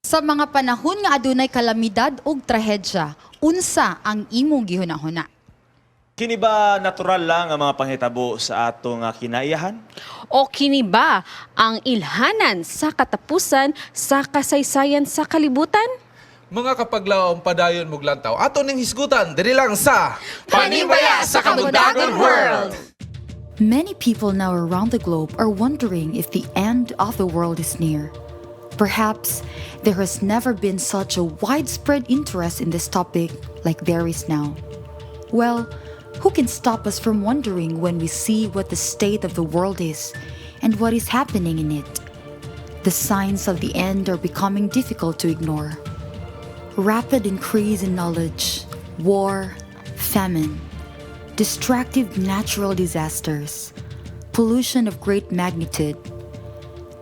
Sa mga panahon nga adunay kalamidad ug trahedya, unsa ang imong gihunahuna? Kini ba natural lang ang mga panghitabo sa atong kinaiyahan? O kini ba ang ilhanan sa katapusan sa kasaysayan sa kalibutan? Mga kapaglaom, padayon mong lantaw. Ato ning hisgutan diri lang sa Panimbaya sa Kabuntagon World! Many people now around the globe are wondering if the end of the world is near. Perhaps there has never been such a widespread interest in this topic like there is now. Well, who can stop us from wondering when we see what the state of the world is and what is happening in it? The signs of the end are becoming difficult to ignore. Rapid increase in knowledge, war, famine, destructive natural disasters, pollution of great magnitude,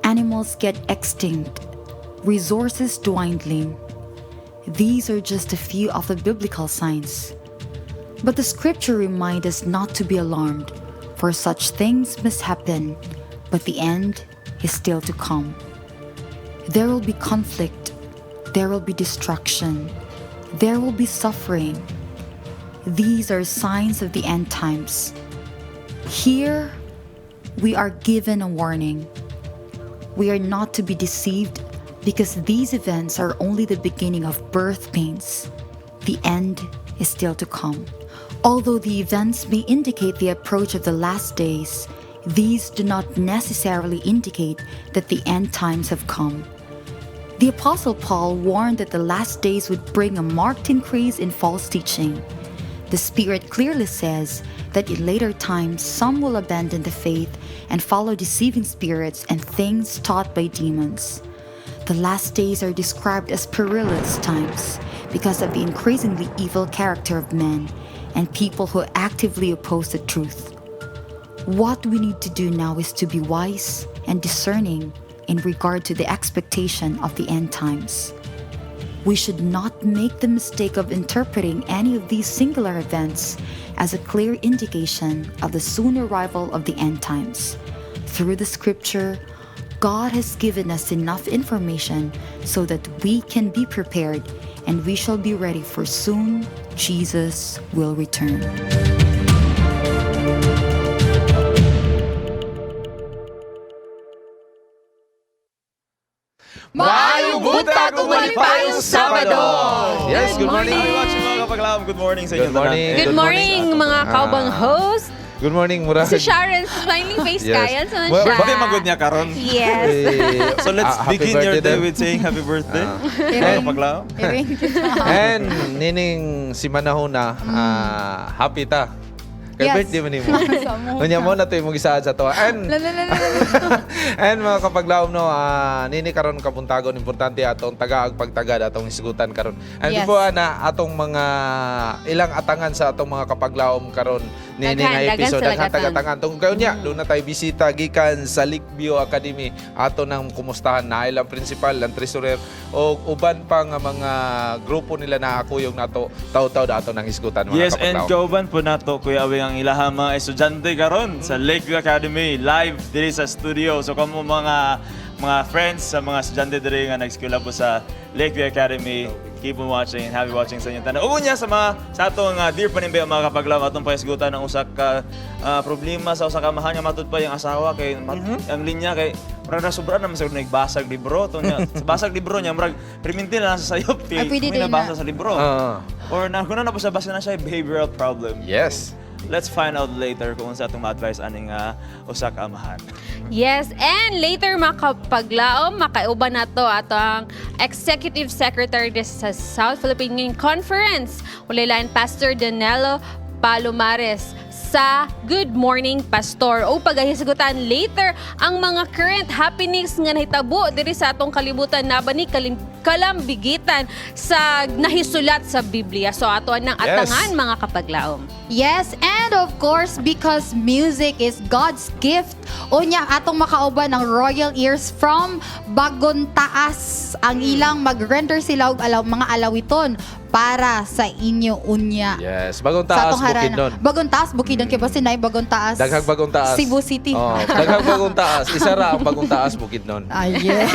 animals get extinct, resources dwindling. These are just a few of the biblical signs. But the scripture reminds us not to be alarmed, for such things must happen, but the end is still to come. There will be conflict, there will be destruction, there will be suffering. These are signs of the end times. Here, we are given a warning. We are not to be deceived because these events are only the beginning of birth pains. The end is still to come. Although the events may indicate the approach of the last days, these do not necessarily indicate that the end times have come. The Apostle Paul warned that the last days would bring a marked increase in false teaching. The Spirit clearly says that in later times some will abandon the faith and follow deceiving spirits and things taught by demons. The last days are described as perilous times because of the increasingly evil character of men and people who actively oppose the truth. What we need to do now is to be wise and discerning in regard to the expectation of the end times. We should not make the mistake of interpreting any of these singular events as a clear indication of the soon arrival of the end times. Through the scripture, God has given us enough information so that we can be prepared and we shall be ready, for soon Jesus will return. Maayong buntag ug malipayong Sabado! Yes, good morning. Hi, watching mga kapaglaom. Good morning sa inyo. Good morning. tanan. Good morning, mga kaubang host. Good morning, mura. Si Sharon, smiling face Yes. kaya. Saan Well, siya? Bakit magod niya karon? Yes. Eh, So let's happy begin your birthday day din. with saying happy birthday. Mga kapaglaom. And nining si Manahuna, happy ta. Kay birthday man nimo. Unya mo na to imong gisaad sa to. And mga kapaglaom no, nini karon kabuntagon, importante atong tagaag pagtagad atong hisgutan karon. And before ana atong mga ilang atangan sa atong mga kapaglaom karon nini Daghan, nga daghan episode, sila daghan gatan. tagatangan tungkol kayo niya. Doon na tayo bisita gikan sa Lakeview Academy, ato nang kumustahan na ilang principal, ang treasurer o uban pa nga mga grupo nila na akuyog nato taw-taw ato nang hisgutan, mga Yes, and kapaglaom. kauban po nato, Kuya Awing, ang ilahang mga estudyante karon sa Lakeview Academy live diri sa studio. So kamo mga friends sa mga estudyante diri nga nag-eskwela po sa Lakeview Academy, keep on watching and happy watching sa inyong tanan. Ug unya sa mga sa atong dear panimbay mga kapaglaom, atong pahisgutan ang usa ka problema sa usa ka amahan nga matud pa yung asawa kay ang linya kay murag nasobra naman sa nagbasag libro to niya. Sa basag libro niya murag priminti na lang sa sayop kay Ay, pwede may din na. nabasa sa libro. Ah. Or na kung na po sa basa na siya behavioral problem. Yes. Let's find out later kung unsa atong ma-advise aning usa ka amahan. Yes, and later makapaglaom, makauban na to ato ang Executive Secretary sa South Philippine Union Conference, Ulilain Pastor Danilo Palomares sa Good Morning Pastor. O pagahisgutan later ang mga current happenings nga nahitabo diri sa atong kalibutan na ba ni kalambigitan sa nahisulat sa Biblia. So ato ang atangan, mga kapaglaom. Yes, and of course, because music is God's gift, unya atong makauban ang Royal Ears from Bagon Taas. Ang ilang mag-render sila og alaw, mga alawiton para sa inyo unya. Yes, Bagong Sa Taas, atong harana. Bukidnon. Bagong Taas, Bukidnon. Kaya ba sinay Bagong Taas? Daghang Bagong Taas. Cebu City. Oh, daghang Bagong Taas. Isa ra ang Bagong Taas, Bukidnon. Ay, yeah.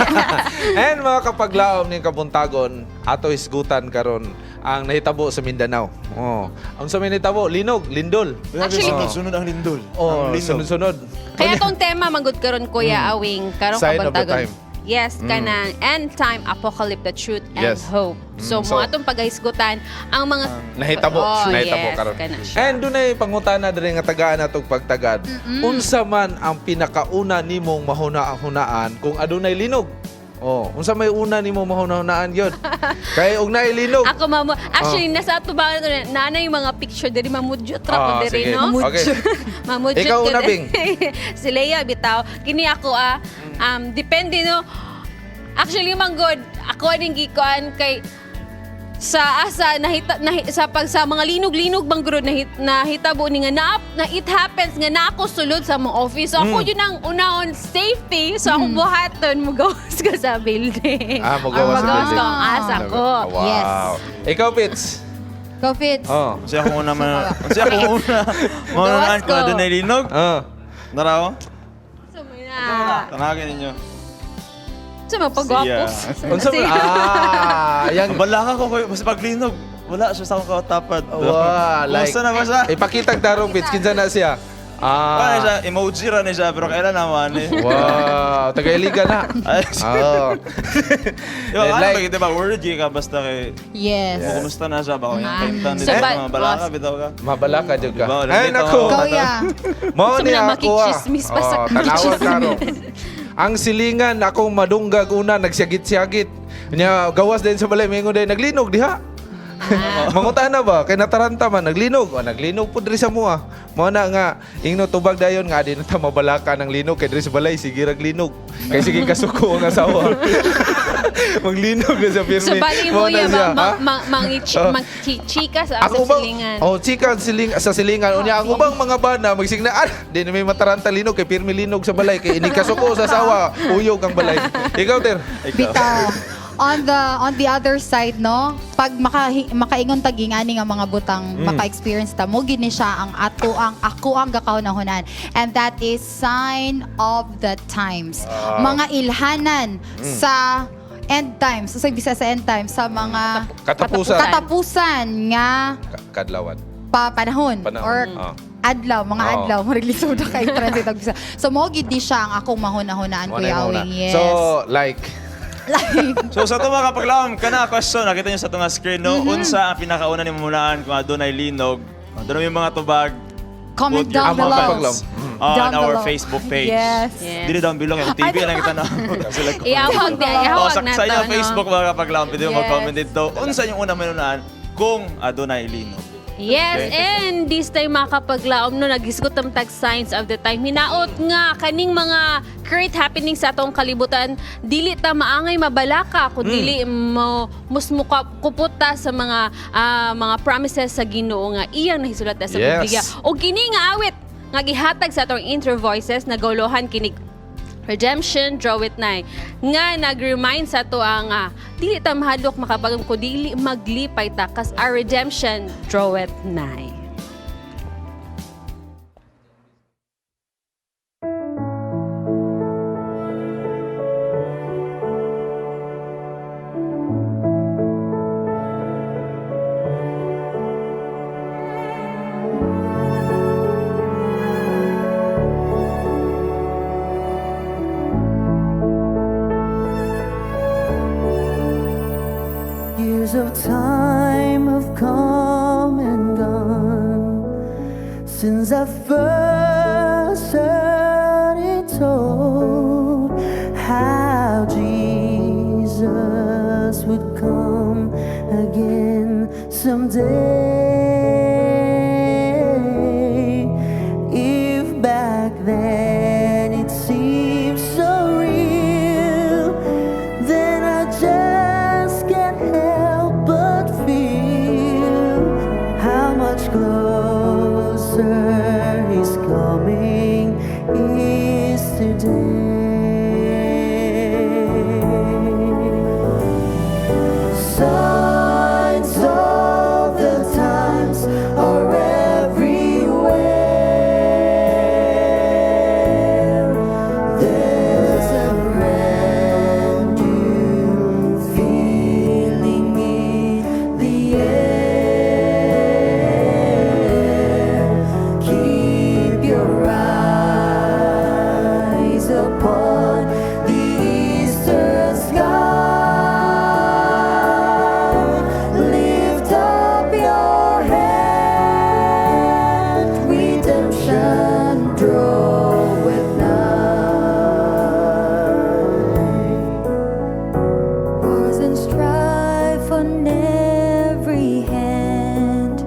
And mga kapaglaom ni ning kabuntagon, ato hisgutan karon ang nahitabo sa Mindanao. Oh. Ang sa may nahitabo, linog, lindol. Actually- Sunod-sunod ang lindol. Oh, Ang linog. sunod-sunod. Kaya tong tema manggod karon, Kuya Awing, karong Mm. Sign of the kabuntagon. time. Mm. Yes, kanang end time apocalypse, the truth and hope. So, So- mo atong paghisgutan ang mga Nahitabo, Oh, nahitabo yes, karon. kana siya. And dunay pangutana diri nga tagaan natong pagtagad. Unsa man ang pinakauna nimong mahuna-hunaan kung adunay linog? Oh, unsa may una nimo mahuna-hunaan gyud? Kay og naay linog. Ako mamo, actually nasa atubangan ko na nanay yung mga picture diri, mamudyot ra ko Ah, diri, sige. no? Okay. Mamudyot Ikaw ko una, diri. Bing. Si Leia bitaw. Kini ako depende, no. Actually manggod, ako aning gikuan kay sa asa nahita, sa pag sa mga linog-linog bang guro nahitabo ni nga na, na it happens nga na ako sulod sa mga office. So ako yun ang unahon safety. So ako buhaton mo gawas ka sa building. Ah, mogawas sa Mogawas building. ko ang asa ko. Wow. Yes. Ikaw, Pits. Go, Fitz. Oh. Siya akong una man. Siya akong una. Maunaan Gawas ko ko. adunay linog. Ah. Naraw. So, may na. Tangagin ninyo. So, mapagwapo. Siya. Unsa man? Ah, yang Wala ka ko kayo. Basta paglinog. Wala siya sa akong kautapad. Wow, like Kumusta na ba siya? Ipakita tarong, Pits, kinsa na siya? Wala Ah. siya, emoji ra ni siya, pero kailan naman eh. Wow, taga-Iligan na. Ay, Oh. Diba, ano Like- ba, diba, worried ka basta kay, Yes. yes. Kumusta na siya, baka yung kaimtan So, dito, mga balaka, bitaw ka. Mabala ka jud ka. Diba, Ay dito. nako. Go, yeah. Mao Gusto mo ni na ako ah. makichismis pa sa Oh, tanawa karon. Ang silingan akong madunggag una nagsyagit-syagit. Nya gawas din sa balay mingon din naglinog diha. Mangutan na ba kay nataranta man naglinog. O naglinog pud diri sa mua. Mao na nga ingno tubag dayon nga di na ta mabalaka ng linog kay diri sa balay sige rag linog. Kay sige kasuko ang asawa. Maglinog na sa pirmi. So, bali mo Mao na yan, siya, ha? Oh. mangchichika sa Ang sa ubang, silingan. oh, chika ang siling, sa silingan. Unya, ang ubang mga bana, magsigna, ah, di na may mataranta linog, kay pirmi linog sa balay, kay inikasuko sa sawa, uyog ang balay. Ikaw, Ter. Bitaw. On the other side, no, pag makaingon taging ani nga mga butang maka-experience ta mo gini siya ang ato ang ako ang gakahunahunan, and that is sign of the times. Mga ilhanan sa end times, sa bisa sa end times, sa mga Katapusan. Katapusan nga Kadlawan. Pa panahon, Panahon. or Ah. adlaw, mga Oo. adlaw, mariglisod na kay translate og bisa. So mo gid ni siya ang akong mahuna-hunaan, Mo na Kuya yung una. Awing. Yes. So, like, like So sa ito mga kapaglaom, kana question, nakita niyo sa itong screen, no? Unsa ang pinakauna ni munaan kung adunay linog, adunay may mga tubag, Comment put your down Ang mga below. kapaglaom. On Down our below. Facebook page. Yes. Yes. Dili down below, kay TV lang kita na. Sila ko. Iawag di, iawag Oh, sa, na sa to, inyong no? Facebook mga kapaglaom, pwede mo Yes. mag-comment dito. Unsa yung unang manunaan kung adunay linog. Yes, Okay. and this time mga kapaglaom no, nagisgot ang tag signs of the time. Hinaot nga kaning mga current happenings sa atong kalibutan, dili ta maangay mabalaka kun dili mo mus kupot ta sa mga mga promises sa Ginoo nga iyang nahisulat na sa Yes. Biblia. O kini nga awit nga gihatag sa atong intro voices naguluhan kinig Redemption Draweth Nigh nga nag-remind sa ato ang dili ta mahadlok makapagam ko dili maglipay ta kas our redemption draweth nigh. Years of time have come and gone since I first heard it told how Jesus would come again someday. If back then it seemed so real, then I just can't help but feel how much closer His coming is today. Signs of the Draweth nigh. Wars and strife on every hand,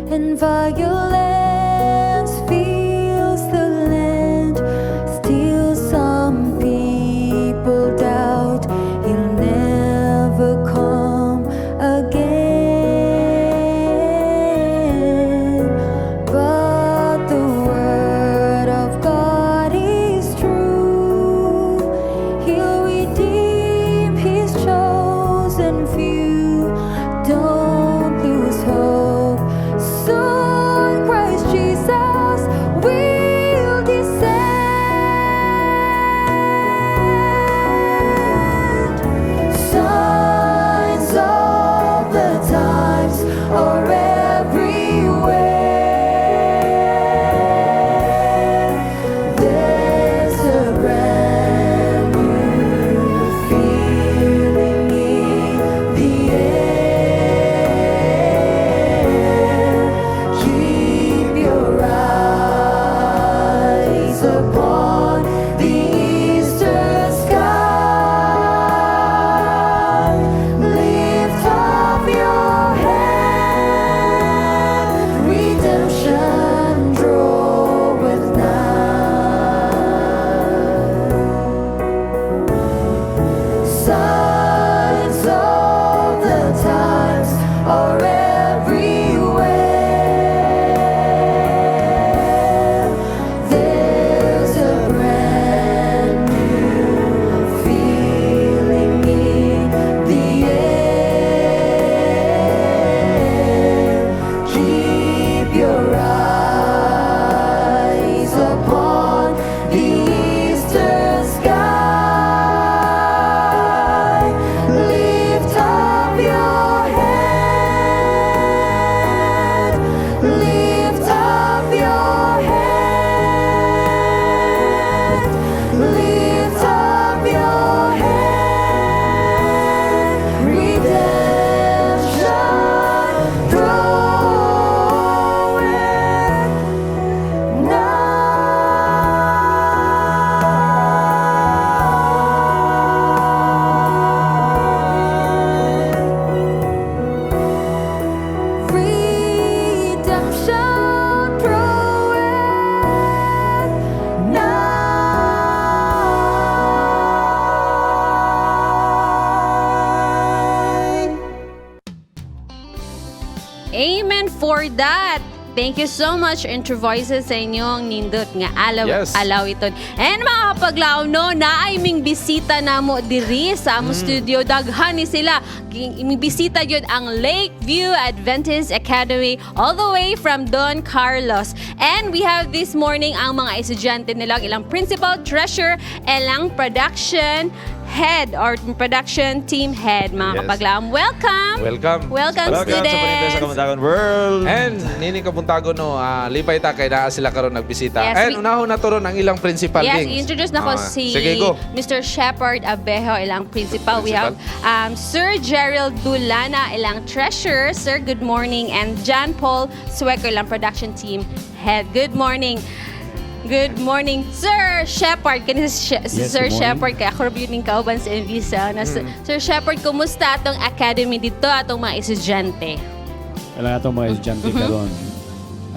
and violence fills the land. Still, some people doubt he'll never come again. But the word of God is true. He'll redeem his chosen few. Don't lose hope. Soon Christ Jesus will descend. Signs of the times are everywhere. There's a brand new feeling in the air. Keep your eyes upon the eastern sky. Lift up your head, redemption draweth nigh. Signs of the times are everywhere. There's a brand new feeling in the air. Keep your eyes upon the eastern sky. Lift up your head. Lift up your head. Lift up your head. Redemption draweth nigh. Redemption draweth nigh. Amen for that. Thank you so much, Intro Voices, sa inyong nindot nga alaw alawiton. And mga kapaglaom, no, naay ming bisita namo diri sa among studio. Daghan ni sila. Iming bisita yun ang Lakeview Adventist Academy all the way from Don Carlos. And we have this morning ang mga estudyante nila, ang ilang principal, treasurer, ilang production head or production team head, mga kapaglaom. Welcome! Welcome. Welcome, Welcome sa students! Paninday sa Kabuntagon World. And nini kabuntago no, lipay ta kay naa sila karon nagbisita. Yes, And unahon na to ron ang ilang principal Yes, Bings. introduce na ko si Sige, go. Mr. Shepard Abejo, ilang principal. We have Sir Gerald Dulana, ilang treasurer. Sir, good morning. And John Paul Sueco, ilang production team head. Good morning. Good morning, Sir Shepard. Kani si Yes, Sir good morning. Shepard, kay ako ra ning kauban sa MV sa. Na, Sir Shepard, kumusta atong academy dito, atong mga estudyante? Kailangan itong mga estudyante karon,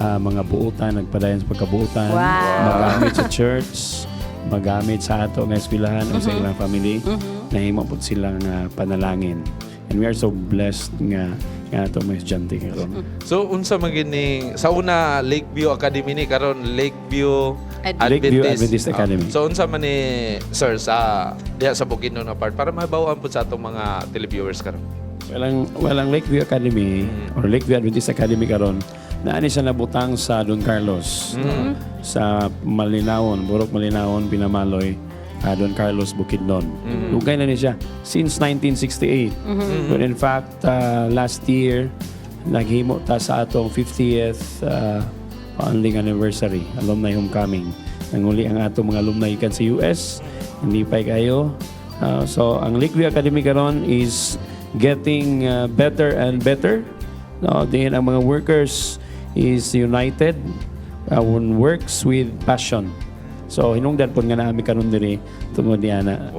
mga buutan, nagpadayon sa pagkabuutan, magamit sa church, magamit sa ato nga eskwelahan o sa ilang family, nahimo po silang panalangin. And we are so blessed nga nga ato mga estudyante karon. So unsa man gining sa una Lakeview Academy ni, karon Lakeview Lakeview Adventist Academy. So unsa man ni, sir, sa diha sa Bukidnon nga part para mahibaw-an pud sa atong mga televiewers karon? Walang Lakeview Academy or Lakeview Adventist Academy karon naa ni siya nabutang sa Don Carlos, sa Malinawon, Burok Malinawon, Pinamaloy, Don Carlos, Bukidnon. Dugay na ni siya since 1968. But in fact, last year naghimo ta sa atong 50th founding anniversary, alumni homecoming. Nanguli ang atong mga alumni ikan sa US, hindi pa kayo. So ang Lakeview Academy karon is getting better and better. No, din ang mga workers is united. works with passion. So hinungdan pod nga naa mi karon diri tungod niana.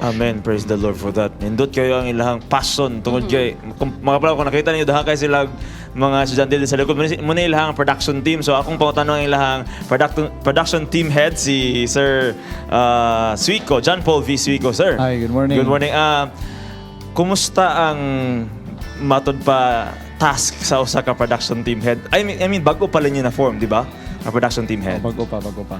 Amen. Praise the Lord for that. Nindot kayo ang ilahang passion tungod kay kung mga pala kung nakita niyo daghan kay sila mga estudyante sa likod mao na ilahang production team. So akong pangutan-on ang ilahang production team head, si Sir Suico, John Paul V. Suico, sir. Hi, good morning. Good morning. Kumusta ang matod pa task sa usa ka production team head? I mean, bago pa lang niyo na form, di ba? Ang production team head. Bago pa, bago pa.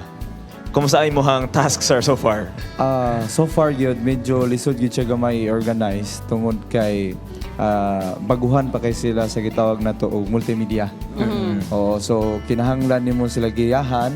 Kumusta ang imong task, sir, so far? Ah, so far gyud medyo lisod gyud siya gamay i-organize tungod kay baguhan pa kay sila sa gitawag nato og multimedia. Oo, so kinahanglan nimo sila giyahan,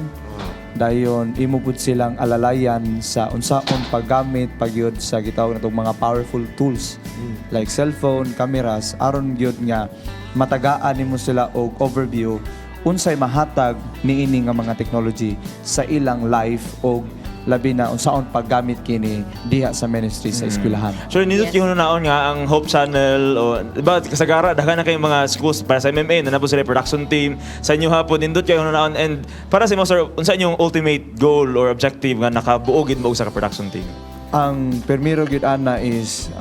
dayon imo pud silang alalayan sa unsaon paggamit pagyud sa gitawag natong mga powerful tools like cellphone, cameras, aron gyud nga matagaan nimo sila og overview unsay mahatag niini nga mga technology sa ilang life og labi na unsaon paggamit kini diha sa ministry sa eskwelahan. So nindot yes. Yung naon nga ang Hope Channel o di ba kasagara daghan na kayong mga schools para sa MMA na po sila production team sa inyo hapon. Nindot kayo naon, and para sa imo, sir, unsa inyong ultimate goal or objective nga nakabuo gid mo sa production team? Ang permiro gyud ana is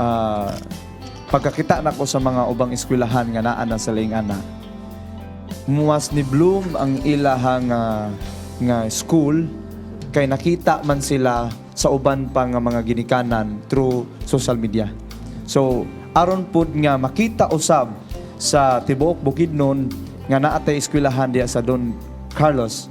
pagkakita nako sa mga ubang eskwelahan nga naa na sa laing ana. Muwas ni bloom ang ilahang nga school kay nakita man sila sa uban pa nga mga ginikanan through social media. So aron pud nga makita usab sa tibuok Bukidnon nga naa tay eskwelahan diha sa Don Carlos.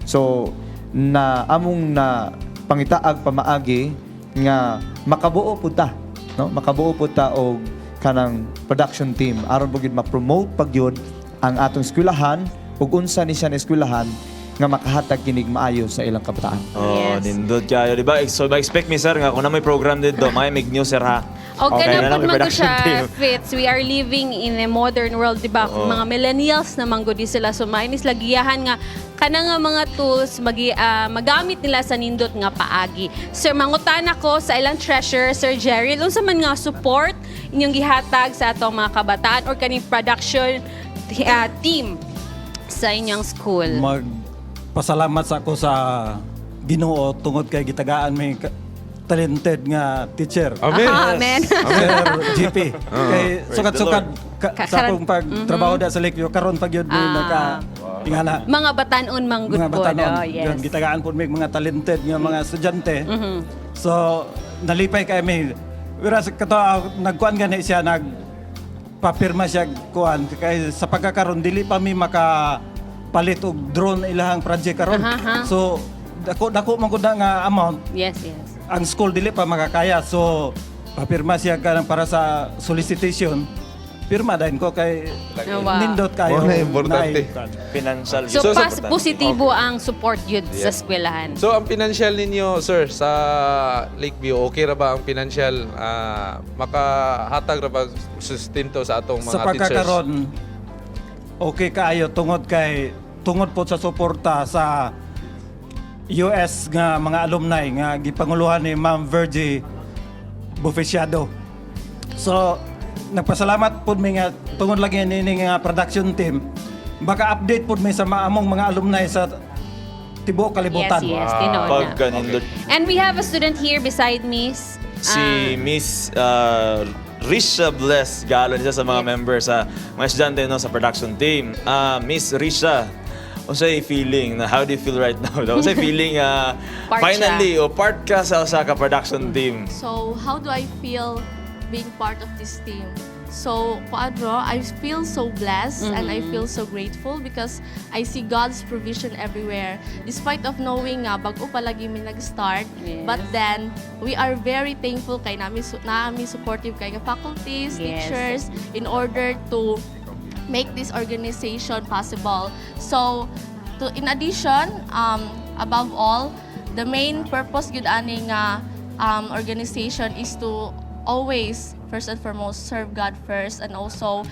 So na among na pangitaag pamaagi nga makabuo pud ta, no? Makabuo pud ta og kanang production team aron pud gyud ma-promote pag gyud ang atong eskwelahan ug unsa ni siya na eskwelahan nga makahatag kinig maayo sa ilang kabataan. Oh, nindot kayo, di ba? So, expect me, sir, nga kung na may program dito, may mig news, sir, ha? O Okay, ganun na po lang may man production siya, team. Fitz. We are living in a modern world, di ba? Mga millennials na manggod di sila. So, mainis lagiyahan nga kanang nga mga tools magamit nila sa nindot nga paagi. Sir, mangutana ko sa ilang treasurer, Sir Jerry, unsa man nga support inyong gihatag sa atong mga kabataan or kaning production team sa inyong school? Magpasalamat sa ako sa Ginoo tungod kay gitagaan may talented nga teacher. Amen. Ah, amen. Sir GP. Kay sukat-sukat sa akong pagtrabaho da sa Lakeview karon pag yun may naka ingana. Mga batanon manggod Mga po. batanon. No? Yes. Yun, gitagaan po may mga talented nga mga estudyante. So nalipay kay mi. Whereas kato nagkuan gani siya, nag papirma siya kuan kay sa pagkakaron dili pa mi maka palit og drone ilahang project karon. So dako dako man gud na nga amount, ang school dili pa makakaya. So papirma siya kanang para sa solicitation. Pirma din ko kay nindot kayo. Mao na importante. Financial. So, So, positibo ang support yun sa eskwelahan. So ang financial ninyo, sir, sa Lakeview, okay ra ba ang financial? Makahatag ra ba sustento sa atong mga Sa teachers? pagkakaron okay kaayo tungod kay tungod po sa suporta sa US nga mga alumni nga gipanguluhan ni Ma'am Virgie Bufesiado. So nagpasalamat pud mi nga tungod lagi nini nga production team baka update pud mi sa maamong mga alumni sa tibuok kalibutan. Yes, tinuod na. Pagka nindot. And we have a student here beside me. Si Miss Risha Bless Galon, isa sa mga member sa mga estudyante, no, sa production team. Miss Risha, unsay feeling na, how do you feel right now? Unsay feeling Part finally o part ka sa usa ka production team? So, how do I feel being part of this team? So, kuadro, I feel so blessed and I feel so grateful because I see God's provision everywhere. Despite of knowing nga bago pa lagi mi nag-start, but then we are very thankful kay nami supportive kay nga faculties, teachers in order to make this organization possible. So, in addition, above all, the main purpose gyud ani nga organization is to always, first and foremost, serve God first and also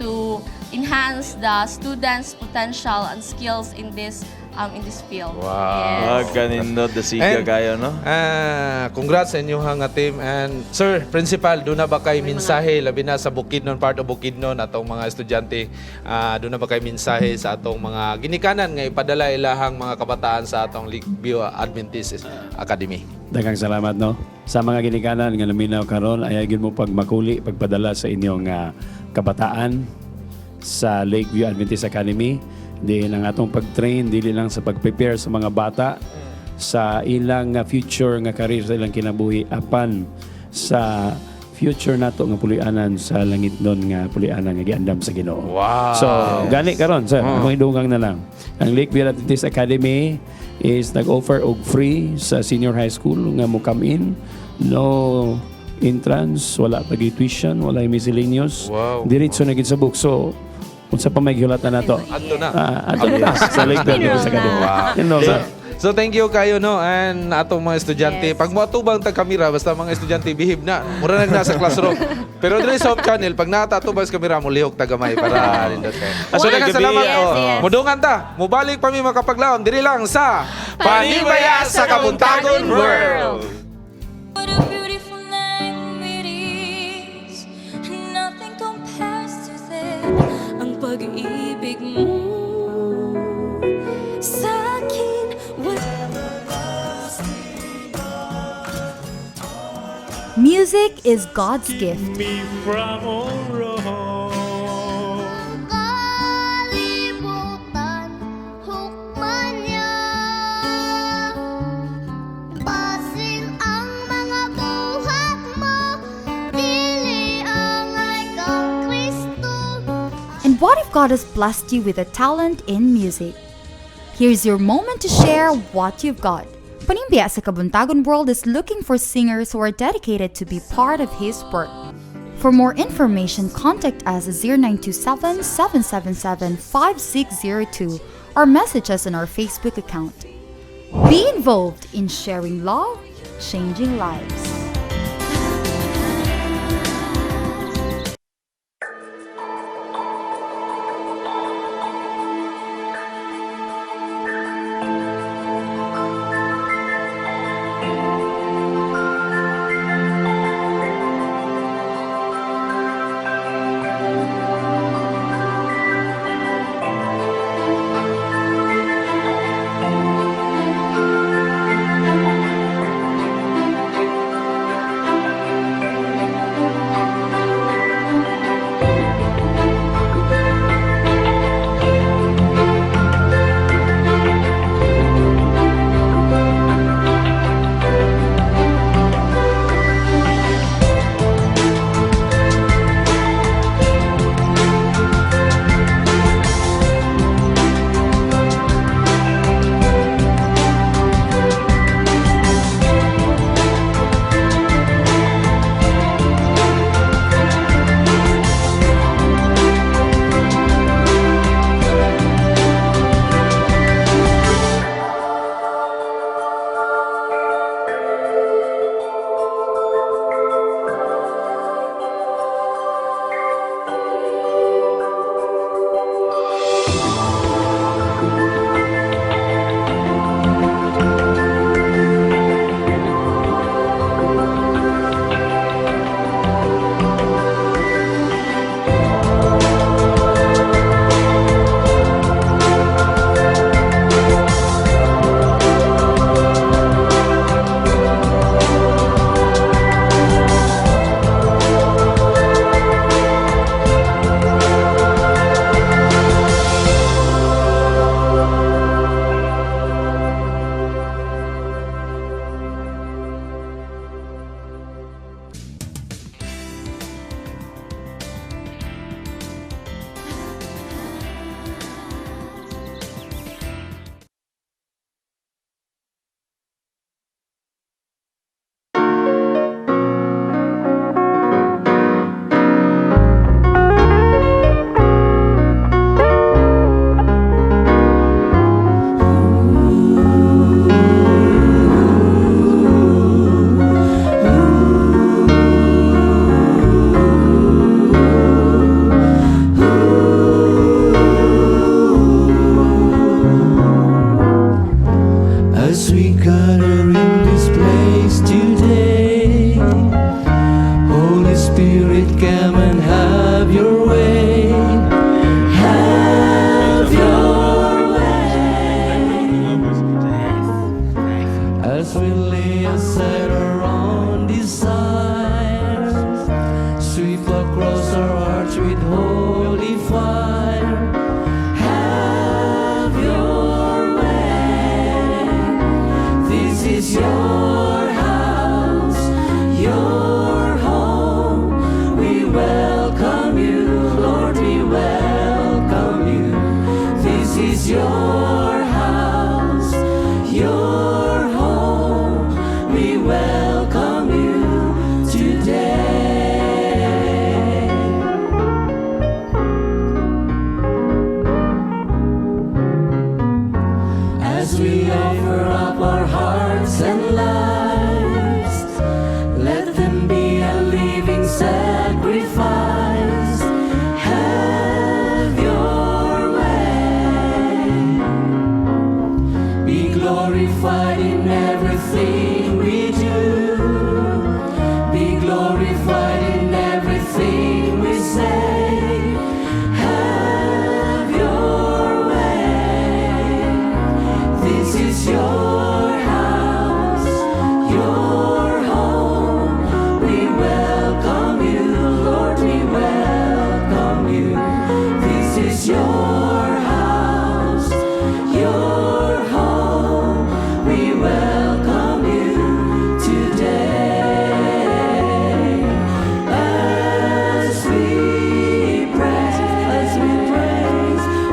to enhance the students' potential and skills in this in this field. Wow. Yes. Wag kanindot dasiga And- kayo, no? Ah, congrats sa inyong nga team. And sir, principal, doon na ba kay mensahe labi na sa Bukidnon, part of Bukidnon atong mga estudyante, doon na ba kay mensahe sa atong mga ginikanan nga ipadala ilahang mga kabataan sa atong Lakeview Adventist Academy? Daghang salamat, no. Sa mga ginikanan nga naminaw karon, ayaw gyud mo pagmakuli pagpadala sa inyong kabataan sa Lakeview Adventist Academy. Diin ang atong pag-train dili lang sa pag-prepare sa mga bata sa ilang future nga career sa ilang kinabuhi apan sa future nato nga pulianan sa langit nun nga pulianan nga giandam sa Ginoo. Wow. So, gani karon sir, akong idungang na lang. Ang Lakeview Adventist Academy is nag-offer og free sa senior high school nga mo come in. No entrance, wala pag tuition, wala miscellaneous. Wow. Diretso na gid sa book. So, unsa pa may gihulatan nato? Adto na. Ah, adto na sa Lakeview Adventist Academy. Wow. Yun lang, sir. So thank you kayo, no, and atong mga estudyante. Yes. Pag moatubang tag kamera basta mga estudyante behave na. Mura nag nasa classroom. Pero diri sa Hope Channel pag natatubang sa kamera mo lihok tagamay para nindot kayo. So One. daghang salamat. Yes, Oh. yes. Mudungan ta. Mubalik pa mi makapaglaom diri lang sa Panibaya sa Kabuntagon World. What a beautiful name it is. Nothing compares to this. Ang pag-ibig mo sa akin. Music is God's gift. Kalibutan, hukman niya. Basin ang mga buhat mo, dili angay kang Kristo. And what if God has blessed you with a talent in music? Here's your moment to share what you've got. Panimbiya sa Kabuntagon World is looking for singers who are dedicated to be part of his work. For more information, contact us at 0927 777 5602 or message us on our Facebook account. Be involved in sharing love, changing lives. As we gather in this place today, Holy Spirit, come and have your way. Have your way. As we lay aside our own desires, sweep across our hearts with holy fire. Have your way. This is your house, your home. We welcome you, Lord, we welcome you. This is your house, your home. We welcome you today. As we offer up our hearts and lives, let them be a living sacrifice. Have your way. Be glorified in everything we do. Be glorified in everything we say. Have your way. This is your house, your home. We welcome you, Lord, we welcome you. This is your house, your home. We welcome you today. As we praise,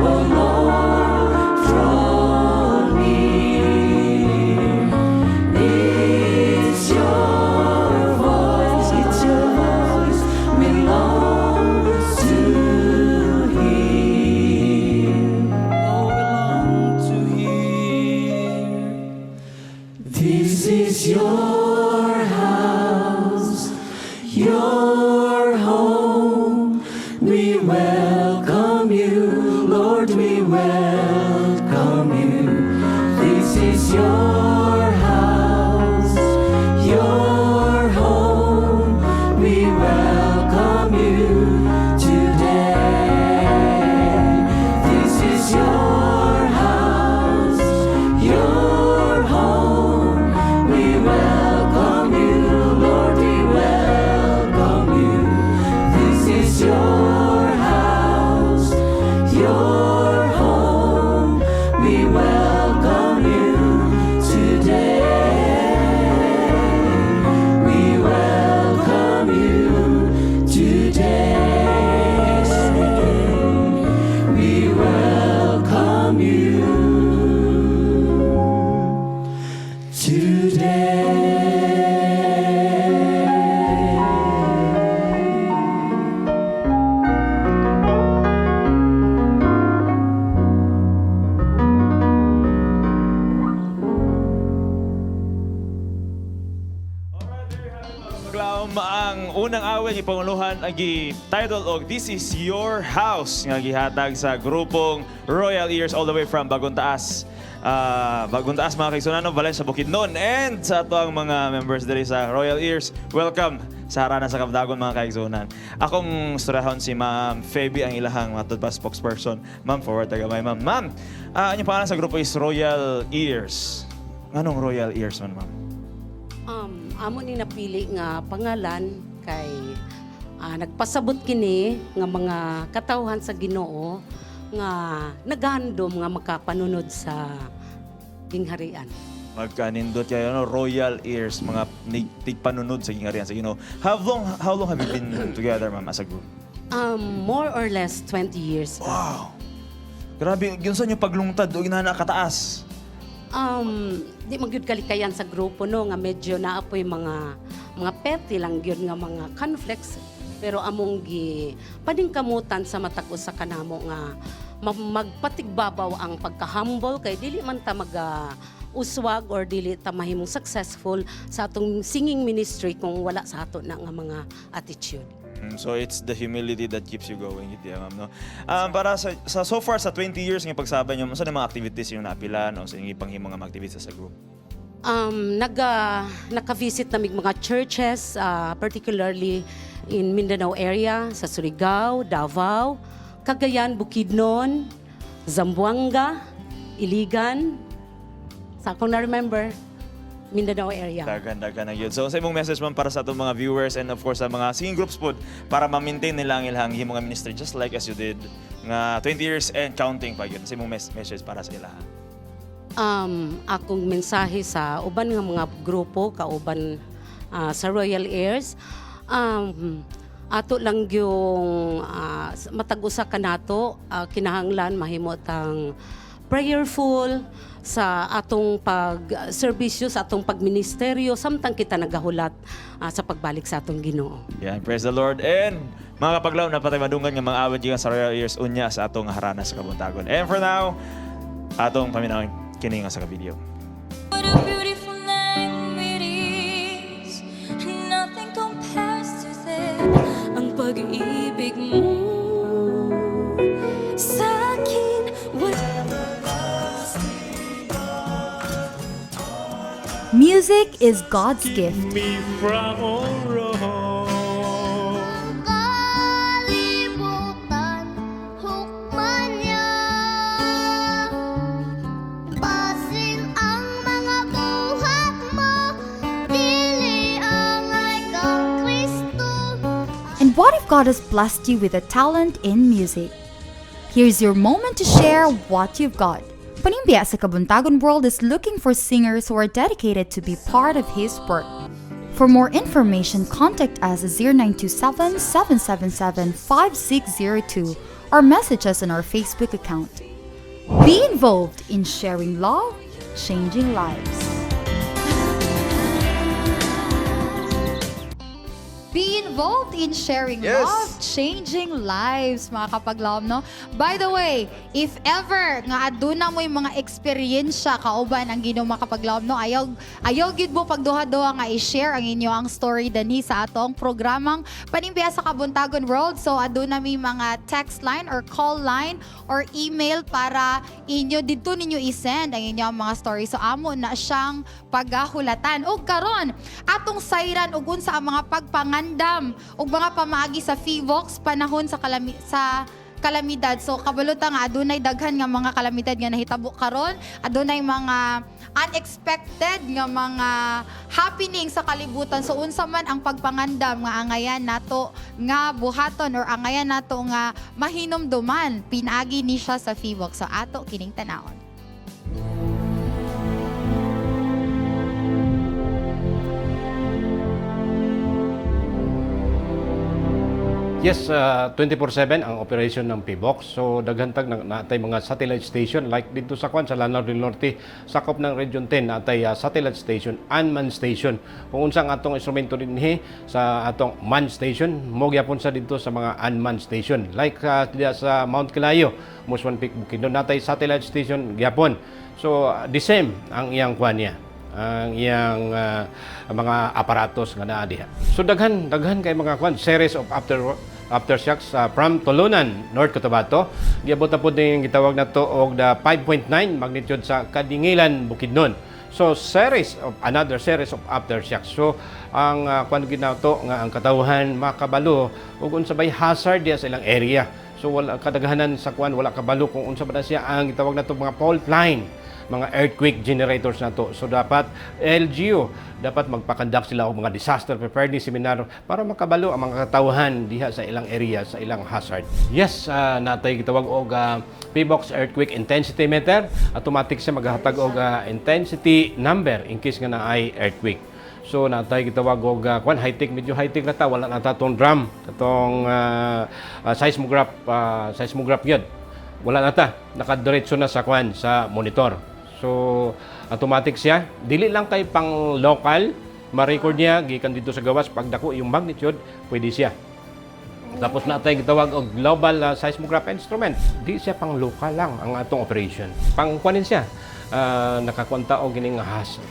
oh Lord, draw near. It's your voice we long to hear. Oh, we long to hear. This is your house, your home. We welcome you, Lord, we welcome you. This is your house, your home. We welcome you today. This is your house, your home. We welcome you, Lord, we welcome you. This is your house, your home. We welcome you today. We welcome you today. We welcome you today. Paglaom, ang unang awit ipanguluhan ang gi-title og "This Is Your House" nga gihatag sa grupong Royal Ears all the way from Bagong Taas. Bagong Taas, mga kaigsuonan, Valencia, Bukidnon, and sa ato ang mga members diri sa Royal Ears. Welcome sa Harana sa Kabdagon, mga kaigsuonan. Akong istoryahon si Ma'am Feby, ang ilahang matud pa spokesperson. Ma'am, forward tagamay, ma'am. Ma'am, ang pangalan sa grupo is Royal Ears. Nganong Royal Ears man, ma'am? Amo ni napili nga pangalan kay nagpasabot kini nga mga katawhan sa Ginoo nga naghandom nga makapanunod sa gingharian. Magkanindot kayo, no? Royal Ears, mga tigpanunod sa gingharian sa Ginoo. How long have you been together, ma'am, as a group? More or less 20 years. Wow! Grabe, yun sa inyo paglungtad o ginana kataas. Di man gyud kalikayan sa grupo, no, nga medyo naapoy mga petty lang gyud nga mga conflicts, pero among gi paningkamutan sa matag usa kanamo nga magpatigbabaw ang pagka-humble kay dili man ta mag uswag or dili ta mahimong successful sa atong singing ministry kung wala sa ato na nga mga attitude. So it's the humility that keeps you going, iti, ma'am, no? Para sa so far sa 20 years nga pagsabay niyo, unsa na mga activities yung naapilan o sa inyong ipanghimo nga mga activities sa group? Naka-visit nami mga churches, particularly in Mindanao area, sa Surigao, Davao, Cagayan, Bukidnon, Zamboanga, Iligan. Sa akong na-remember, Mindanao area. Daghan, daghan na yun. So, sa imong message, ma'am, para sa atong mga viewers and of course sa mga singing groups pod para ma-maintain nila ang ilang himo nga ministry just like as you did nga 20 years and counting pa yun. Sa imong message para sa ilaha. Akong mensahe sa uban nga mga grupo kauban sa Royal Heirs, ato lang yung matag usa ka nato, kinahanglan mahimo tang prayerful sa atong pag-serbisyo, sa atong pagministeryo samtang kita nagahulat sa pagbalik sa atong Ginoo. Yeah, praise the Lord. And mga kapaglaom, napatay madungan nga mga awit gikan sa Royal Heirs unya sa atong harana sa kabuntagon. And for now, atong paminawin kini nga sa ka-video. What a beautiful name it is. Nothing compares to this. Ang pag-ibig mo sa akin. What Music is God's gift. Me from all wrong. Kalibutan, hukman niya. Basin ang mga buhat mo, dili angay kang Kristo. And what if God has blessed you with a talent in music? Here's your moment to share what you've got. Panimbiya sa Kabuntagon World is looking for singers who are dedicated to be part of his work. For more information, contact us at 0927 777 5602 or message us on our Facebook account. Be involved in sharing love, changing lives. Be involved in sharing love, changing lives, mga kapaglaom, no? By the way, if ever nga aduna mo yung mga eksperyensya kauban ang Ginoo, mga kapaglaom, no? Ayaw, ayaw gid mo pagduha-duha nga i-share ang inyo ang story dani sa atong programang Panimbiya sa Kabuntagon World. So aduna mi mga text line or call line or email para inyo didto ninyo i-send ang inyong mga story. So amo na siyang pagahulatan. Og karon atong sayran ug unsa ang mga pagpangandam ug mga pamaagi sa PHIVOLCS panahon sa kalamidad. So kabalo ta nga adunay daghan nga mga kalamidad nga nahitabo karon, adunay mga unexpected nga mga happening sa kalibutan. So unsa man ang pagpangandam nga angayan nato nga buhaton or angayan nato nga mahinumduman pinaagi ni siya sa PHIVOLCS. So ato kining tanawon. Yes, 24/7 ang operation ng PHIVOLCS. So daghan tag natay mga satellite station like dito sa kwan sa Lanao del Norte, sakop ng Region 10 natay satellite station, unmanned station. Kung unsa ang atong instrumento dinhi sa atong manned station, mo gyapon sa dito sa mga unmanned station. Like diya sa Mount Kilayo, Muswan Peak, Bukidnon, natay satellite station gyapon. So the same ang iyang kwan niya, ang iyang mga aparatos nga naa diha. So daghan daghan kay mga kwan series of aftershocks from Tolonan, North Cotabato. Giabot na pod ning gitawag nato og the 5.9 magnitude sa Kadingilan, Bukidnon. So series of another series of aftershocks. So ang kwan gid nato nga ang katawhan makabalo ug unsa bay hazard diha sa ilang area. So wala kadaghanan sa kwan, wala kabalo kung unsa ba na siya ang gitawag nato mga fault line, mga earthquake generators na to. So dapat LGU, dapat magpa-conduct sila og mga disaster preparedness seminar para makabalo ang mga katawhan diha sa ilang area, sa ilang hazard. Yes, natay gitawag og PHIVOLCS earthquake intensity meter. Automatic siya maghatag og intensity number in case nga naay earthquake. So natay gitawag og kwan, high-tech, medyo high-tech na ta, wala na ta tong drum, katong seismograph, seismograph gyud. Wala na ta, nakadiretso na sa kwan, sa monitor. So automatic siya. Dili lang kay pang local, ma-record niya gikan dito sa gawas, pag dako yung magnitude, pwede siya. Tapos na tayo gitawag og global seismograph instrument. Di siya pang local lang ang atong operation. Pang kuanin siya. Nakakwanta og kining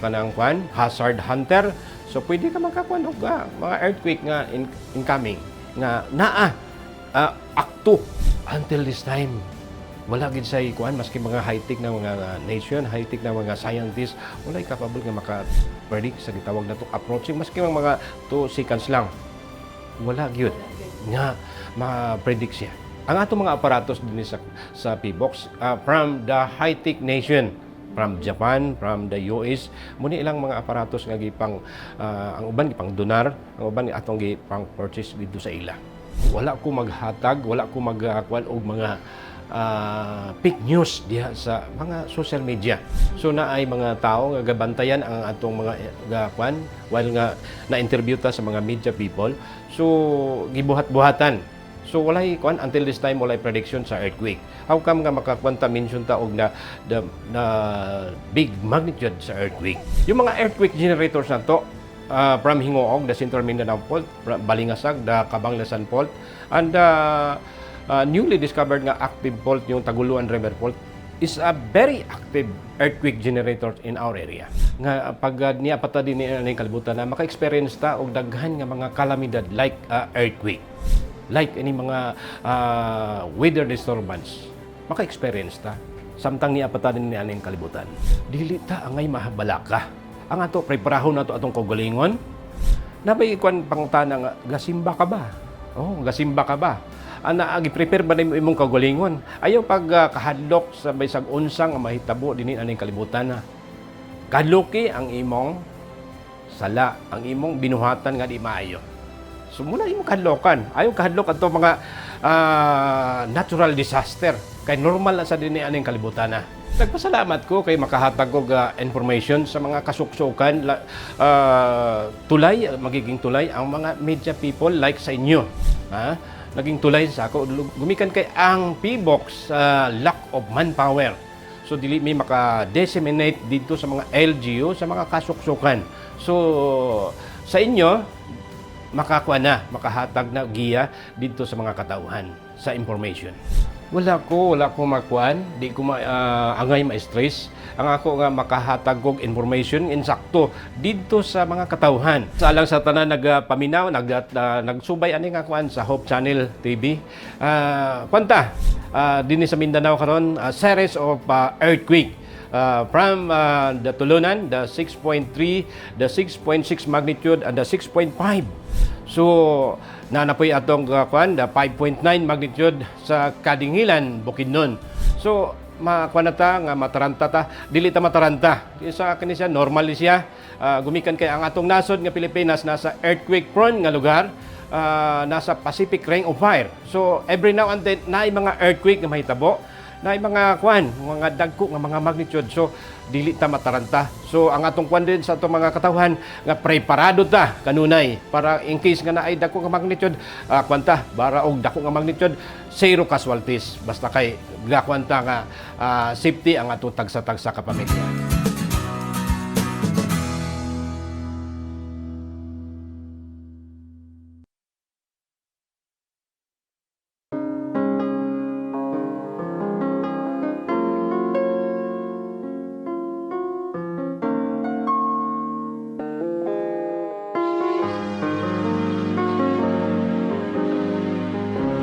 kanang kwan, hazard hunter. So pwede ka makakuan og mga earthquake nga incoming. Nga naa akto until this time wala gid say kuan, maski mga high-tech na mga nation, high-tech na mga scientists, walay capable nga maka-predict sa gitawag nato approaching, maski mga 2 seconds lang, wala gyud nga ma-predict siya. Ang atong mga aparatos dinhi sa PBOX from the high-tech nation, from Japan, from the US, muni ilang mga aparatos nga gipang ang uban gipang donar, ang uban atong gipang purchase dito sa ila. Wala ko maghatag, wala ko magkuan og mga fake news diha sa mga social media. So na ay mga tao nga gabantayan ang atong mga gakuan while nga na-interview ta sa mga media people. So gibuhat-buhatan. So walay kuan until this time, walay prediction sa earthquake. How come nga makakuan ta, mention ta og na the na big magnitude sa earthquake? Yung mga earthquake generators nato from Gingoog, the Central Mindanao Fault, from Balingasag, the Cabanglasan Fault, and the newly discovered nga active fault, yung Taguluan River Fault, is a very active earthquake generator in our area. Nga pag niya pa ta din ni kalibutan na maka-experience ta og daghan nga mga kalamidad like earthquake, like ini mga weather disturbance, maka-experience ta samtang niya pa ta din ni aning kalibutan. Dili ta angay mahabalaka. Ang ato preparahon nato atong kaugalingon. Nabay ikuan pangutana nga gasimba ka ba? Oh, gasimba ka ba? Ana, gi-prepare ba nimo imong kaugalingon? Ayaw pag kahadlok sa bisag unsang nga mahitabo dinhi aning kalibutan na. Kahadloki ang imong sala, ang imong binuhatan nga di maayo. So muna imong kahadlokan. Ayaw kahadlok adto mga natural disaster kay normal na sa dinhi aning kalibutan na. Nagpasalamat ko kay makahatag og information sa mga kasuksukan, tulay, magiging tulay ang mga media people like sa inyo. Ha? Naging tulay sa ako gumikan kay ang PBOX, lack of manpower. So dili mi maka-disseminate dito sa mga LGU, sa mga kasuksukan. So sa inyo makakuha na, makahatag na giya dito sa mga katauhan sa information. Wala ko makuan, di ko angay ma-stress. Ang ako nga makahatag og information insakto dito sa mga katauhan. Sa alang sa tanan nagpaminaw, nagsubay ani nga kuan sa Hope Channel TV. Kwanta, dinhi sa Mindanao karon series of earthquake from the Tulunan, the 6.3, the 6.6 magnitude, and the 6.5. So, nanapoy atong kuan, the 5.9 magnitude sa Kadingilan, Bukidnon. So, makuan na ta nga mataranta ta, dili ta mataranta. Sa kini siya normal ni siya. Gumikan kay ang atong nasod nga Pilipinas nasa earthquake prone nga lugar, nasa Pacific Ring of Fire. So, every now and then naay mga earthquake nga mahitabo, naay mga kuan, mga dagko nga mga magnitude. So, dili ta mataranta. So, ang atong kuan din sa atong mga katawhan nga preparado ta kanunay para in case nga naay dagko nga magnitude, kuan ta, bara og dako nga magnitude, zero casualties. Basta kay gakuan ta nga safety ang atong tagsa-tagsa ka pamilya.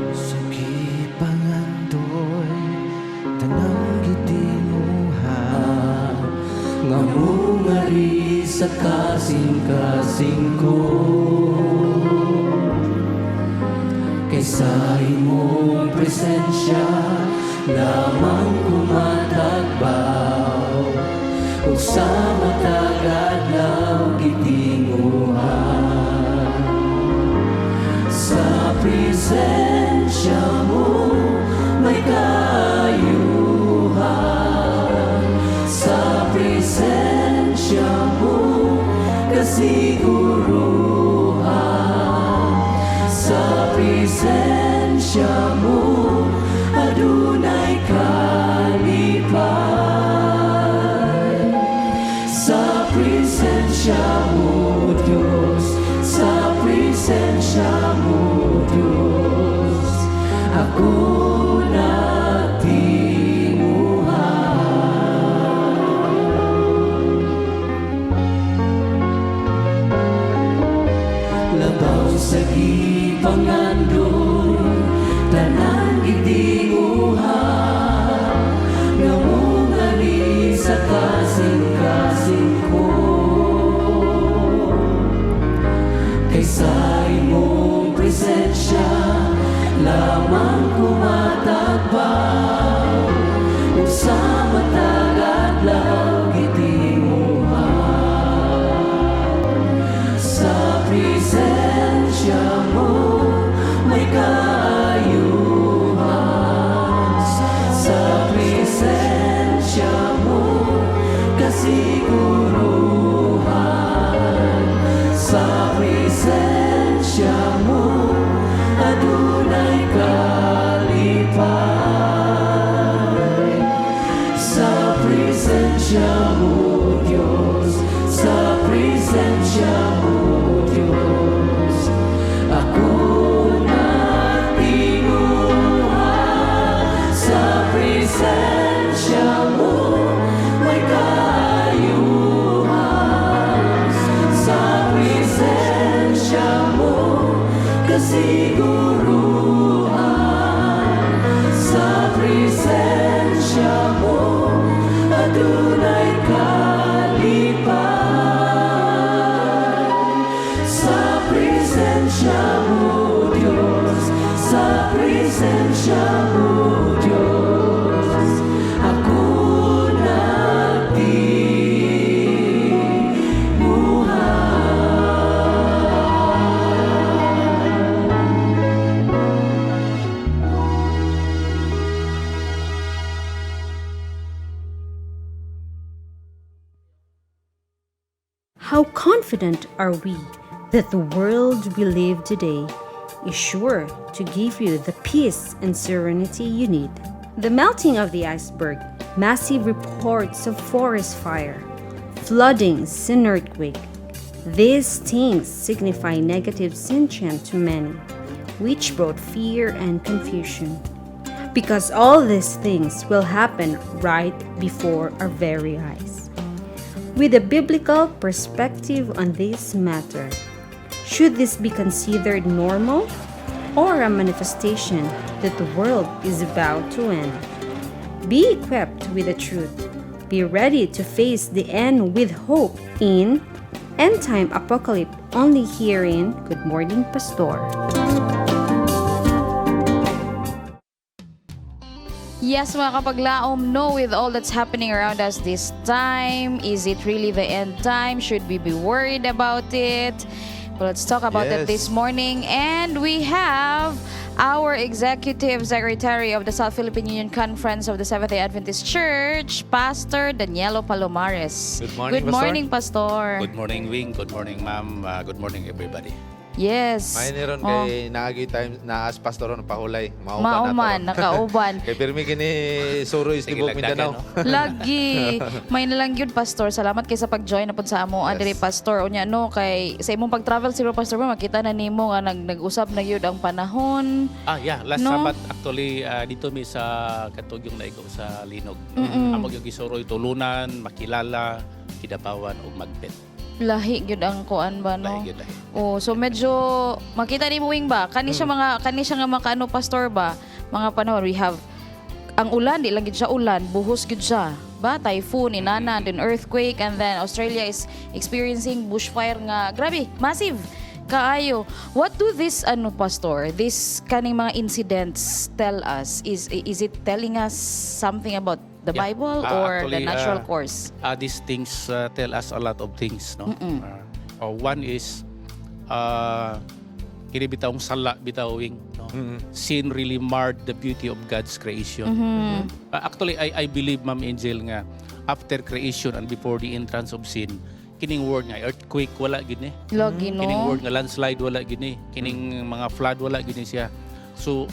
Sa gipangandoy, tanang gitinguha nga mungari sa kasing-kasing ko, kay sa imong presensya lamang kumatagbaw ug sa matag adlaw gitinguha. Sa presensya mo may kaayuhan. Sa presensya mo kasiguruhan. Sa presensya mo adunay kalipay. Sa presensya mo, Diyos. Sa presensya mo, Diyos, ako nagtinguha. Labaw sa Pangandoy, tanan gitinguha nga mungani sa kasing-kasing ko. Kay sa imong presensya lamang ko matagbaw, ug sa matag adlaw gitinguha. Sa presensya mo may kaayuhan. Sa presensya mo kasiguruhan. Sa presensya mo adunay kalipay. Sa presensya mo, Diyos, sa presensya mo, Diyos, ako nagtinguha. Sa presensya mo may kaayuhan. Sa presensya mo kasiguruhan. Sa presensya mo adunay kalipay. Sa presensya mo, Diyos, sa presensya mo, Diyos, ako nagtinguha. How confident are we that the world we live today is sure to give you the peace and serenity you need? The melting of the iceberg, massive reports of forest fire, floodings, and earthquake. These things signify negative sentiment to many, which brought fear and confusion. Because all these things will happen right before our very eyes. With a biblical perspective on this matter, should this be considered normal or a manifestation that the world is about to end? Be equipped with the truth. Be ready to face the end with hope in End Time Apocalypse, only here in Good Morning Pastor. Yes, mga kapaglaom, no, with all that's happening around us this time, is it really the end time? Should we be worried about it? Well, let's talk about it this morning. And we have our Executive Secretary of the South Philippine Union Conference of the Seventh-day Adventist Church, Pastor Danielo Palomares. Good morning, Good Pastor. Morning, Pastor. Good morning, Wing. Good morning, ma'am. Good morning, everybody. Yes. May ni ron kay naagi time naas pastor ron pahulay. Mauban Mauman, na to ron. nakauban. Kay pirmi kini suroy Sige, tibok lagdagan, Mindanao. No? Lagi. May nalang yun, Pastor. Salamat kay sa pag-join na pud sa amo. Yes. Diri, Pastor. Unya, no, kay sa imong pag-travel siguro, Pastor, mo, makita na nimo nga nag-usab na yun ang panahon. Ah, yeah. Last No? Sabat, actually, dito mi sa katugyong naigo sa Linog. Amo yung gisuroy tulunan, makilala, kidapawan, ug magpet. Lahi gyud ang kuan ba, no? Lahi gyud, lahi. Oh, so medyo makita ni mo, Wing, ba? Kani siya mga kani siya nga makaano, Pastor, ba? Mga panahon we have ang ulan, di lang gid siya ulan, buhos gid siya. Ba, typhoon, inana, then earthquake, and then Australia is experiencing bushfire nga grabe, massive kaayo. What do this ano, Pastor, this kaning mga incidents tell us? Is it telling us something about the Bible or the Actually, natural course? These things tell us a lot of things, no? One is kini bitawng sala bitaw, Wing, no? Sin really marred the beauty of God's creation. Actually, I believe, Ma'am Angel, nga after creation and before the entrance of sin, kining word nga earthquake wala gid ni. Lagi, no? Kining word nga landslide wala gid ni. Kining mga flood wala gid ni siya. So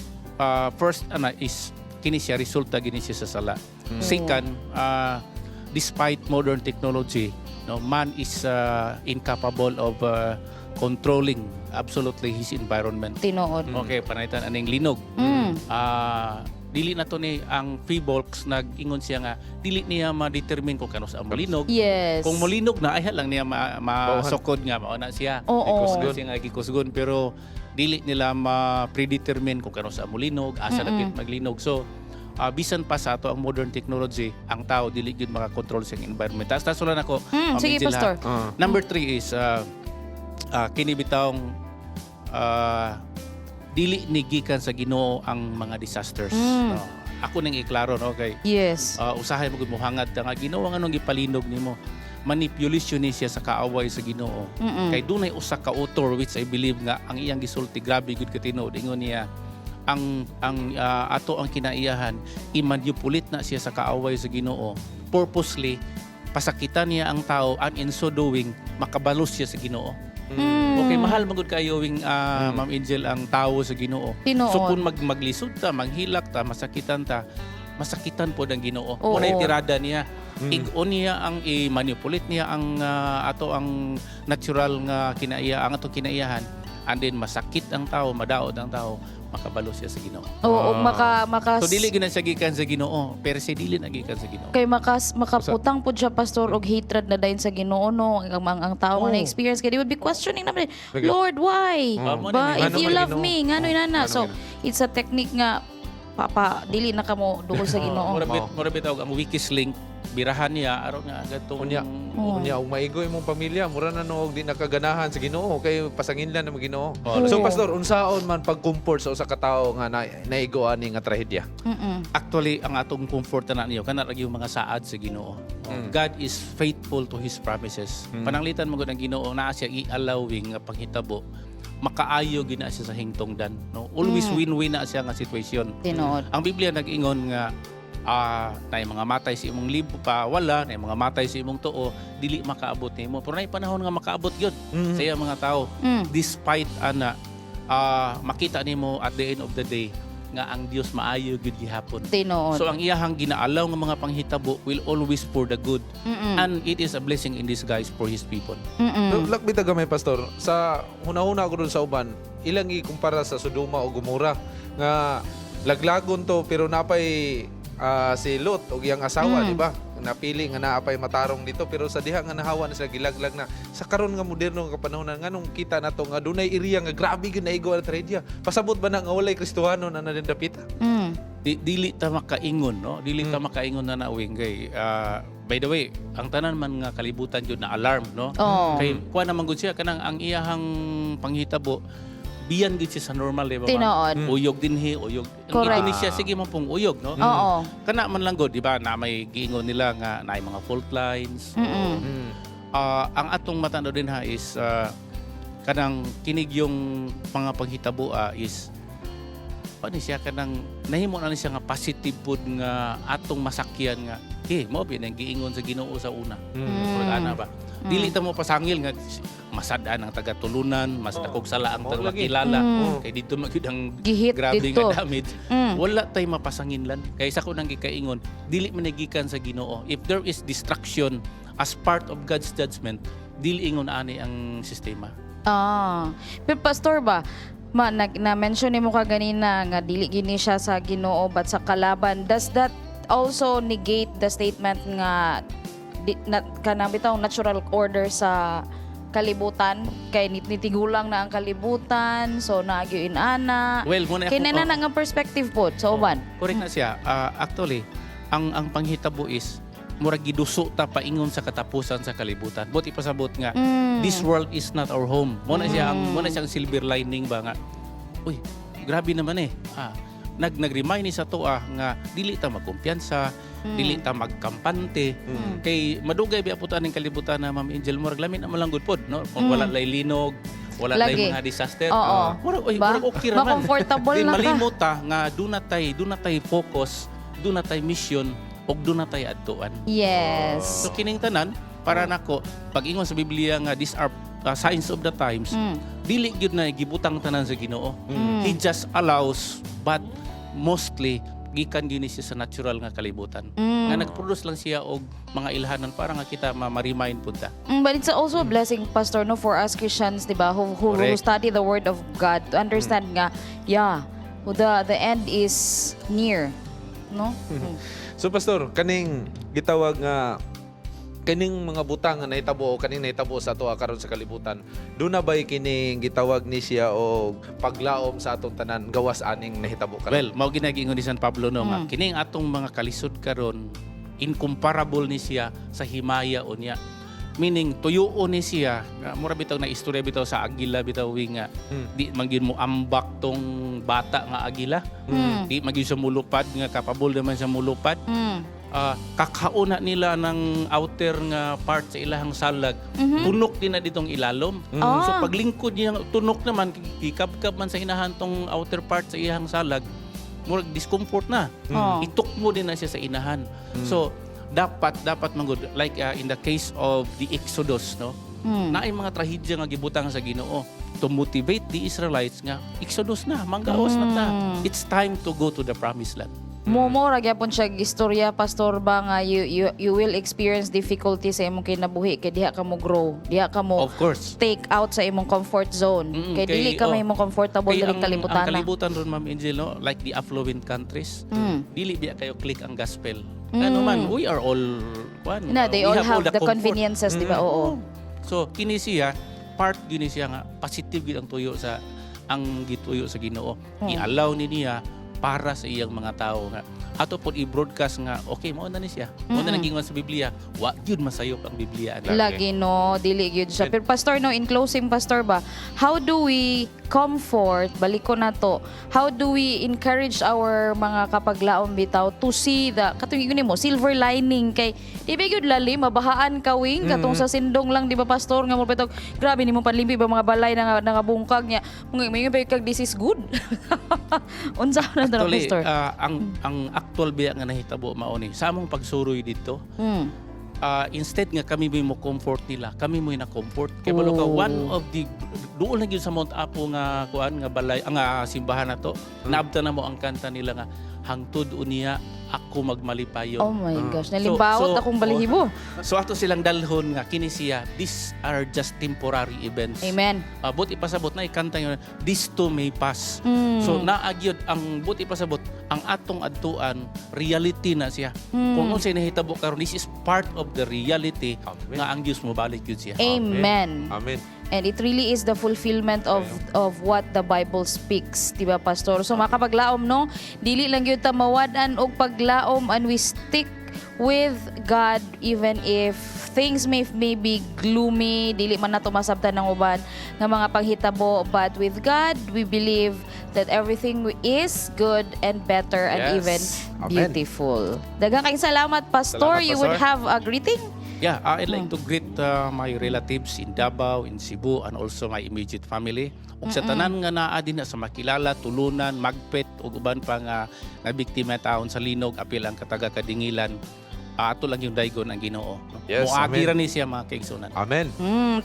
first ana is kini siya resulta gini siya sa sala. Second, despite modern technology, no, man is incapable of controlling absolutely his environment. Tinuod. Okay, panaitan aning linog. Dili na to ni ang Phivolcs nag-ingon siya nga dili niya ma-determine kung kanus ang molinog. Kung molinog na ay lang niya masukod nga mao na siya. Oo. Gikusgon siya nga gikusgon pero Dili nila ma-predetermine kung kanus-a molinog, asa dapit maglinog. So bisan pa sa ato ang modern technology, ang tao dili gyud makakontrol sa environment. Taas taas lang ako. Ma'am Sige, Angel, ha? Pastor. Number three is kini bitawng dili ni gikan sa Ginoo ang mga disasters. No? Ako nang iklaro, no, kay usahay mo gud mohangad ta nga Ginoo, nganong gipalinog nimo? Manipulation ni siya sa kaaway sa Ginoo. Kay dunay usa ka author which I believe nga ang iyang gisulti grabe gud katinuod. Ingon niya ang ato ang kinaiyahan, i-manipulate na siya sa kaaway sa Ginoo purposely, pasakitan niya ang tao, and in so doing makabalos siya sa Ginoo. Okay, mahal man gud kayo wing Ma'am Angel ang tao sa Ginoo. So kung maglisod ta, manghilak ta, masakitan ta, masakitan pod ang Ginoo. Mao na tirada niya. Ig-on niya ang i-manipulate niya ang ato ang natural nga kinaiya, ang ato kinaiyahan, and then masakit ang tao, madaot ang tao, makabalo siya sa Ginoo. Oo, maka maka So dili gyud na siya gikan sa Ginoo, pero siya dili na gikan sa Ginoo. Kay makaputang pud siya, pastor, og hatred na dayon sa Ginoo, no, ang tao nga na-experience kay they would be questioning naman, Lagi. "Lord, why Mo ba? na If Ngano you man love Ginoo? me, ngano inana?" Ngano So it's a technique nga papa dili na kamo duol sa Ginoo. Mura bitaw ang weakest link, birahan niya aron nga gatong Unya. Unya ug maigo imong pamilya, mura na noog di nakaganahan sa Ginoo kay pasanginlan na mo Ginoo. So pastor, unsaon man pag-comfort sa usa ka tawo nga naigo ani nga trahedya? Actually, ang atong comfort na niyo kana lagi yung mga saad sa Ginoo. God is faithful to his promises. Pananglitan mo gud ang Ginoo naa siya i-allowing nga panghitabo, makaayo gina siya sa hingtongdan, no? Always win-win na siya nga situation. Ang Biblia nag-ingon nga naay mga matay sa imong libo pa wala, naay mga matay sa imong tuo, dili makaabot nimo. Pero naay panahon nga makaabot gyud sa iyang mga tao. Despite ana, makita nimo at the end of the day nga ang Dios maayo gyud gihapon. So ang iyahang ginaalaw nga mga panghitabo will always for the good. And it is a blessing in disguise for his people. Lakbit gamay, pastor, sa hunahuna ko dun sa uban, ilang ikumpara sa Sodoma o Gomora nga laglagon to, pero napay si Lot og iyang asawa, di ba? Napili nga naa pay matarong dito, pero sa diha nga nahawa na sila, gilaglag na. Sa karon nga moderno nga kapanahon, nganong kita nato nga dunay area nga grabe gyud naigo ang trahedya? Pasabot ba na nga walay Kristohano na nadindapita? Dili ta makaingon, no? Dili ta makaingon na nawing kay by the way, ang tanan man nga kalibutan jud na alarm, no? Kay kuha naman gud siya kanang ang iyahang panghitabo biyan gid siya sa normal, di ba, ma'am? Tinuod. Uyog dinhi, uyog. Ang Indonesia sige man pong uyog, no? Kana man lang gud, di ba, na may giingon nila nga naay mga fault lines. Ang atong matando din ha is kanang kinig yung mga panghitabo is paano siya kanang nahimo na ni siya nga positive pud nga atong masakyan nga eh mo bi nang giingon sa Ginoo sa una. Murag ana ba? Dili ta mo pasangil nga masad-an ang taga-tulunan, mas dakog sala ang Mao lagi. taga-kilala. Kay dito man gyud ang Gihit grabe dito. nga damage. Wala tay mapasanginlan. Kay sa ko nang gikaingon, dili man gikan sa Ginoo. If there is destruction as part of God's judgment, dili ingon ani ang sistema. Pero pastor ba, ma nag na-mention nimo ka ganina nga dili gini siya sa Ginoo but sa kalaban. Does that also negate the statement nga di, na, kanang bitaw natural order sa kalibutan kay nitigulang na ang kalibutan, so naagyo ana? Well, muna Kay na nga perspective po sa uban. Correct na siya. Actually, ang panghitabo is murag giduso ta paingon sa katapusan sa kalibutan. Buot ipasabot nga this world is not our home. Mo na siya ang silver lining ba nga. Uy, grabe naman eh. Nag nag-remind ni sa toa nga dili ta magkumpiyansa, dili ta magkampante. Kay madugay biya po ta ning kalibutan na, Ma'am Angel, murag lamin na malanggod pod, no? Kung wala lay linog, wala lay mga disaster. Murag oy, Ba? murag okay ra man. Ma-comfortable Then na ka. malimot ta nga duna tay focus, duna tay mission ug duna tay adtuan. So kining tanan para nako pag-ingon sa Biblia nga these are signs of the times, dili gyud na gibutang tanan sa Ginoo. He just allows, but mostly gikan gyud ni siya sa natural nga kalibutan. Nga nagproduce lang siya og mga ilhanan para nga kita ma-remind pud ta. But it's also a blessing, Pastor, no, for us Christians, di ba, who study the Word of God, to understand nga, yeah, the end is near, no? So pastor, kaning gitawag nga Kining mga butang nga nahitabo o kaning nahitabo sa atoa karon sa kalibutan, duna bay kining gitawag ni siya og paglaom sa atong tanan gawas aning nahitabo karon? Well, mao ginagingon ni San Pablo, no, nga kining atong mga kalisod karon incomparable ni siya sa himaya unya. Meaning tuyuon ni siya nga mura bitaw na istorya bitaw sa agila bitaw wi nga di man gyud mo ambak tong bata nga agila. Di man gyud siya mulupad nga kapabol naman siya mulupad. Kakauna nila ng outer nga part sa ilahang salag. Tunok din na ditong ilalom. So paglingkod niya tunok naman, gikabkab man sa inahan tong outer part sa iyang salag, murag discomfort na. Ituk mo din na siya sa inahan. So dapat dapat manggod like in the case of the Exodus, no, naay mga trahedya nga gibutang sa Ginoo to motivate the Israelites nga Exodus na, manggawas na ta. It's time to go to the promised land. Mo ra gyapon siya istorya, Pastor, ba nga you will experience difficulty sa imong kinabuhi kay diha ka mo grow, diha ka mo Of course. take out sa imong comfort zone. Kay dili ka mahimong comfortable Kay diri kalibutan ang na. kalibutan ron, Ma'am Angel, no, like the affluent countries, dili biya kayo click ang gospel. Ano man, we are all one. Na, they We all have the comfort. conveniences, di ba? Oo. So kini siya part gini siya nga positive gid ang tuyo sa ang gituyo sa Ginoo. I-allow ni niya para sa iyang mga tao nga ato pod i-broadcast nga okay, mao na ni siya. Mao na nang sa Biblia. Wa gyud masayop ang Biblia ani. Lagi, no, dili gyud siya. Pero Pastor, no, in closing, Pastor ba, how do we comfort, balik ko na to, how do we encourage our mga kapaglaom bitaw to see the, katong yun mo, silver lining, kay di ba gyud lalim, mabahaan ka wing, katong sa Sindong lang, di ba, Pastor, nga mo bitog, grabe nimo panlimpi ba mga balay na nangabungkag niya, mga may kag this is good. Unsa na to, Actually, Pastor? ang actual biya nga nahitabo mao ni sa among pagsuroy dito. Instead nga kami may mo comfort nila, kami mo na comfort. Kay balo ka, one of the duol na gyud sa Mount Apo nga kuan nga balay ang simbahan na to. Naabta na mo ang kanta nila nga "Hangtod unya ako magmalipayon." Oh my gosh, nalimbawot akong balahibo. So ato silang dalhon nga kini siya, these are just temporary events. Amen. But ipasabot na ikanta yun, this too may pass. So naagyod ang but ipasabot ang atong adtuan, reality na siya. Kung unsay nahitabo karon, this is part of the reality nga ang Dios mobalik gyud siya. Amen. Amen. And it really is the fulfillment of what the Bible speaks, di ba, Pastor? So makapaglaom, no, dili lang gyud ta mawad-an og paglaom and we stick with God even if things may be gloomy, dili man nato masabtan ng uban nga mga panghitabo, but with God, we believe that everything is good and better and even Amen. beautiful. Daghang kayong salamat, Pastor. Salamat, You would Pastor. have a greeting? Yeah, I'd like to greet my relatives in Davao, in Cebu, and also my immediate family. Ug sa tanan nga naa din na sa Makilala, Tulunan, Magpet, ug uban pa nga nga biktima taon sa linog, apil ang kataga Kadingilan. Ato lang yung daygon ang Ginoo. Yes, Moagi amen. ra ni siya, mga kaigsunan. Amen.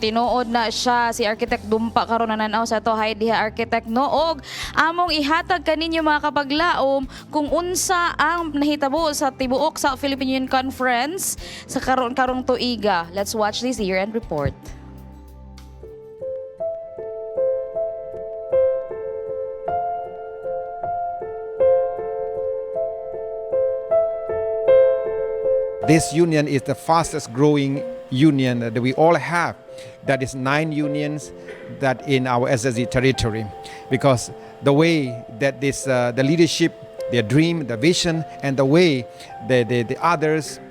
Tinuod na siya si Architect Dumpa karon nananaw sa to. Hi diha, Architect, no. Og among ihatag kaninyo, mga kapaglaom, kung unsa ang nahitabo sa tibuok sa Philippine Union Conference sa karon karong tuiga. Let's watch this year-end report. This union is the fastest growing union that we all have. That is nine unions that in our SSZ territory, because the way that this the leadership, their dream, the vision, and the way the others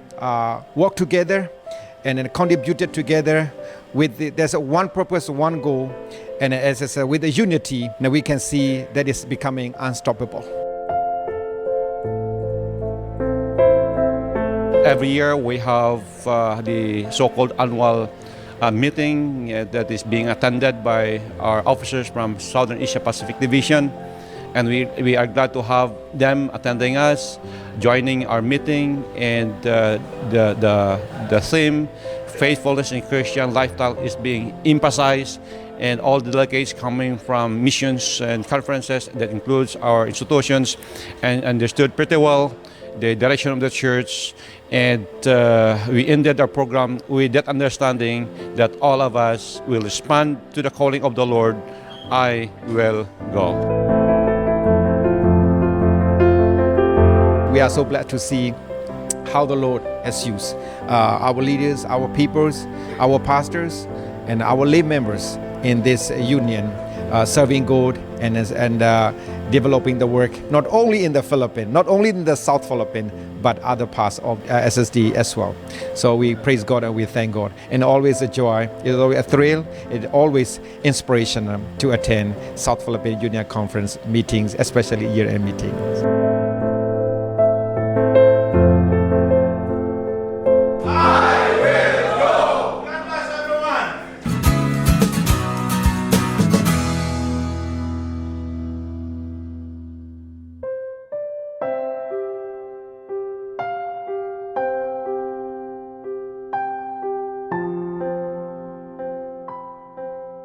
work together and then contributed together with there's a one purpose, one goal, and as I said, with the unity, now we can see that it's becoming unstoppable. Every year we have the so-called annual meeting that is being attended by our officers from Southern Asia Pacific Division. And we are glad to have them attending us, joining our meeting, and the theme, faithfulness in Christian lifestyle, is being emphasized, and all the delegates coming from missions and conferences that includes our institutions and understood pretty well the direction of the church, and we ended our program with that understanding that all of us will respond to the calling of the Lord, "I will go." We are so glad to see how the Lord has used our leaders, our peoples, our pastors, and our lay members in this union, serving God and developing the work not only in the Philippines, not only in the South Philippines, but other parts of SSD as well. So we praise God and we thank God. And always a joy, it's always a thrill, it's always inspiration to attend South Philippine Union Conference meetings, especially year-end meetings.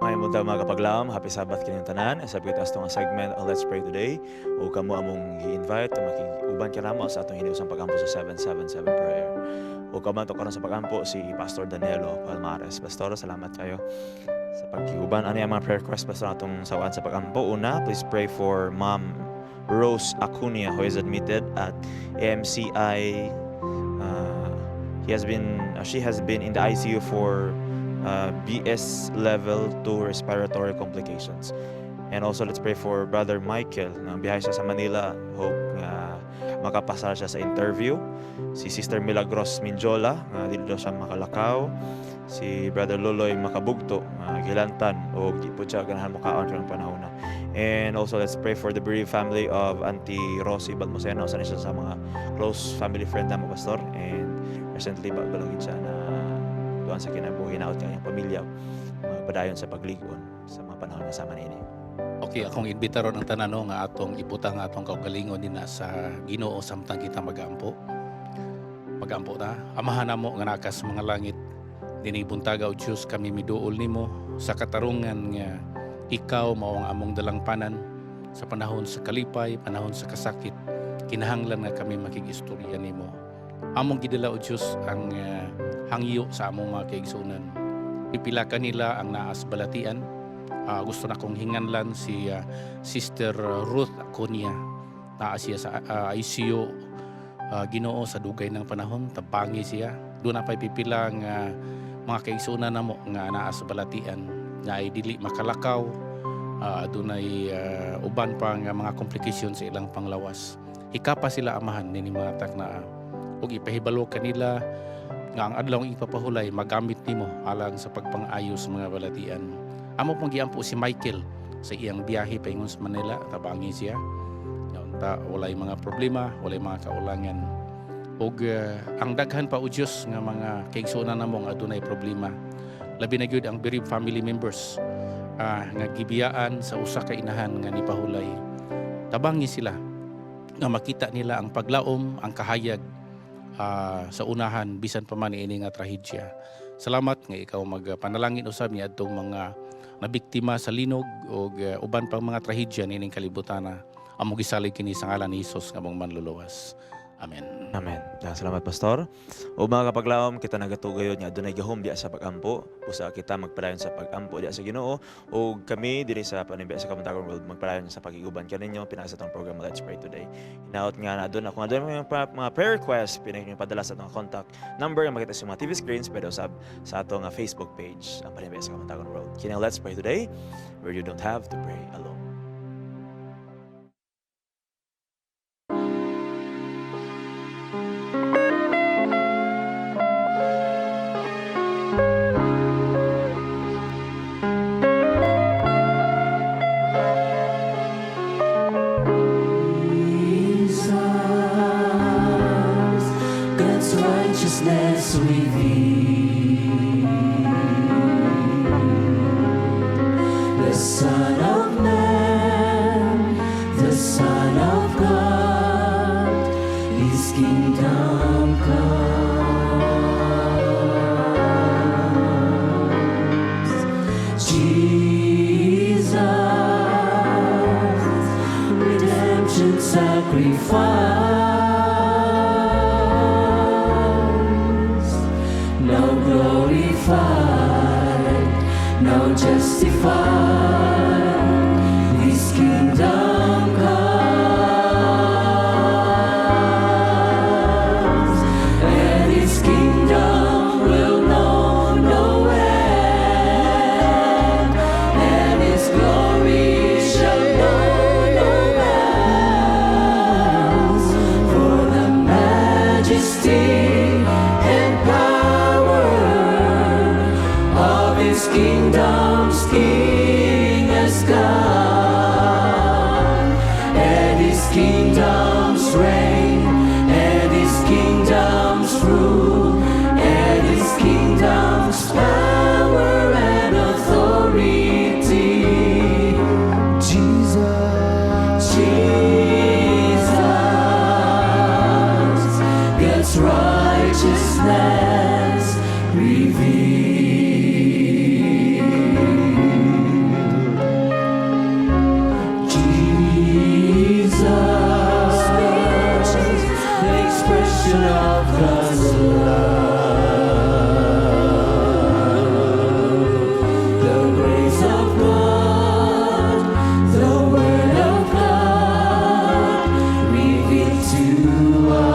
Maayong buntag, mga kapaglaom, happy Sabbath kining tanan. Sabi ko nga segment ang Let's Pray Today. O kamo among gi-invite makig-uban ka namo sa atong hiniusang pagampo sa 777 prayer. O kamo ato karon sa pagampo si Pastor Danilo Palmares. Pastor, salamat kayo sa pagkiuban. Ano yung mga prayer request, Pastor, atong sawaan sa pagampo? Una, please pray for Ma'am Rose Acuña, who is admitted at AMCI. He has been she has been in the ICU for BS level 2 respiratory complications. And also let's pray for Brother Michael nga biyahe siya sa Manila. Hope nga makapasar siya sa interview. Si Sister Milagros Minjola nga dili daw siya makalakaw. Si Brother Loloy Makabugto nga gilantan o di po siya ganahan mokaon karong panahon na. And also let's pray for the bereaved family of Auntie Rosie Balmoseno. Usa ni siya sa mga close family friend namo, Pastor. And recently bago lang gid siya na duan sa kinabuhi, hinaot kay ang pamilya magpadayon sa pagligon sa mga panahon nga sama niini. Okay, akong imbita ron ang tanan, no, nga atong ibutang atong kaugalingon dinha sa Ginoo samtang kita magampo. Magampo ta. Amahan namo nga naa ka sa mga langit, dinhi buntaga, o Dios, kami miduol nimo sa katarungan nga ikaw mao ang among dalangpanan sa panahon sa kalipay, panahon sa kasakit. Kinahanglan nga kami makig-istorya nimo. Among gidala, o Dios, ang hangyo sa among mga kaigsunan. Pipila kanila ang naa sa balatian. Gusto na kong hinganlan si Sister Ruth Acuña. Naa siya sa ICU, Ginoo, sa dugay ng panahon, tabangi siya. Duna pa'y pipila nga mga kaigsunan namo nga naa sa balatian nga ay dili makalakaw, adunay uban pa nga mga complications sa ilang panglawas. Hikapa sila, Amahan, nini mga takna ug ipahibalo kanila nga ang adlaw ipapahulay magamit nimo alang sa pagpang-ayo sa mga balatian. Amo pong giampo si Michael sa iyang biyahe paingon sa Manila, tabangi siya. Unta walay mga problema, walay mga kaulangan. Ug ang daghan pa, o Dios, nga mga kaigsuonan namo nga adunay problema. Labi na gyud ang bereaved family members nga gibiyaan sa usa ka inahan nga nipahulay. Tabangi sila nga makita nila ang paglaom, ang kahayag sa unahan bisan pa man ini nga trahedya. Salamat nga ikaw magpanalangin usab ni adtong mga nabiktima sa linog ug uban pang mga trahedya niining kalibutana. Amo gisalig kini sa ngalan ni Hesus nga among manluluwas. Amen. Amen. Salamat, Pastor. O mga kapaglaom, kita nagatugayon nga adunay gahom diya sa pag-ampo. Busa kita magpadayon sa pag-ampo diya sa Ginoo o kami diri sa Panimbiya sa Kabuntagon World magpadayon sa pagiguban kaninyo pinaka sa atong program Let's Pray Today. Hinaot nga na aduna kung adunay mga prayer request pinag padala sa atong contact number nga makita sa mga TV screens, pero usab sa atong Facebook page, ang Panimbiya sa Kabuntagon World. Kini ang Let's Pray Today, where you don't have to pray alone. Jesus, God's righteousness revealed. The Son of Man, the Son of God, His kingdom comes. Jesus, redemption sacrifice, now glorified, now justified, His kingdom comes. Kingdom's King has come, and His kingdom's reign, and His kingdom's rule, and His kingdom's power and authority. Jesus, Jesus, God's righteousness revealed. Jesus, the expression of God's love, the grace of God, the Word of God, revealed to us.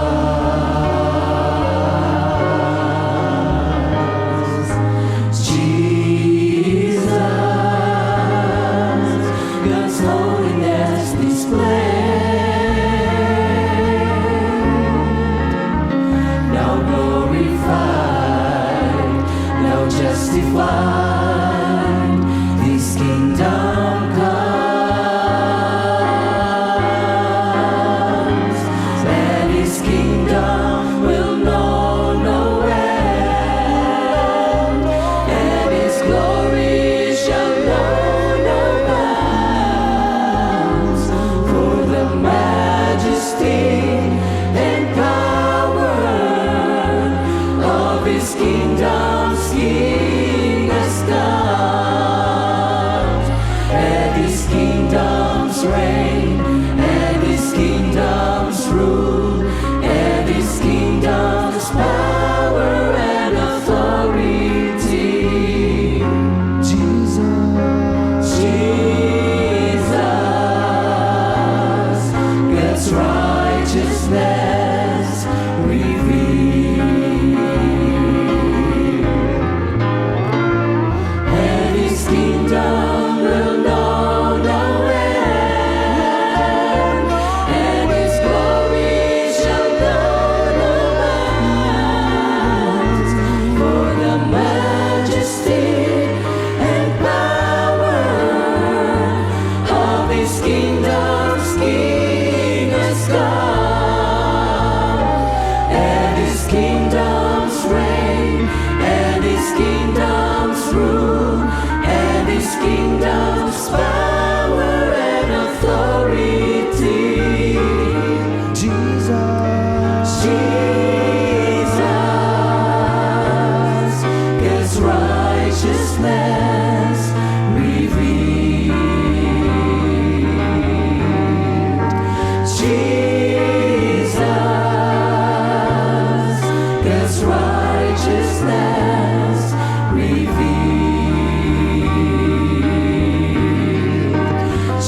Jesus, God's holiness displayed, now glorified, now justified, this kingdom comes, and His kingdom will know no end, and His glory shall know no bounds, for the majesty and power of His kingdom's King has come, and His kingdom's reign, and His kingdom's rule, and His kingdom's power and authority. Jesus, Jesus, God's righteousness revealed. And His kingdom will know no end, and His glory shall know no bounds, for the majesty and power of His kingdom's King has come, and His kingdom's reign, and His kingdom's rule, and His kingdom's power and authority. Jesus, Jesus, God's righteousness revealed. Jesus, God's righteousness revealed.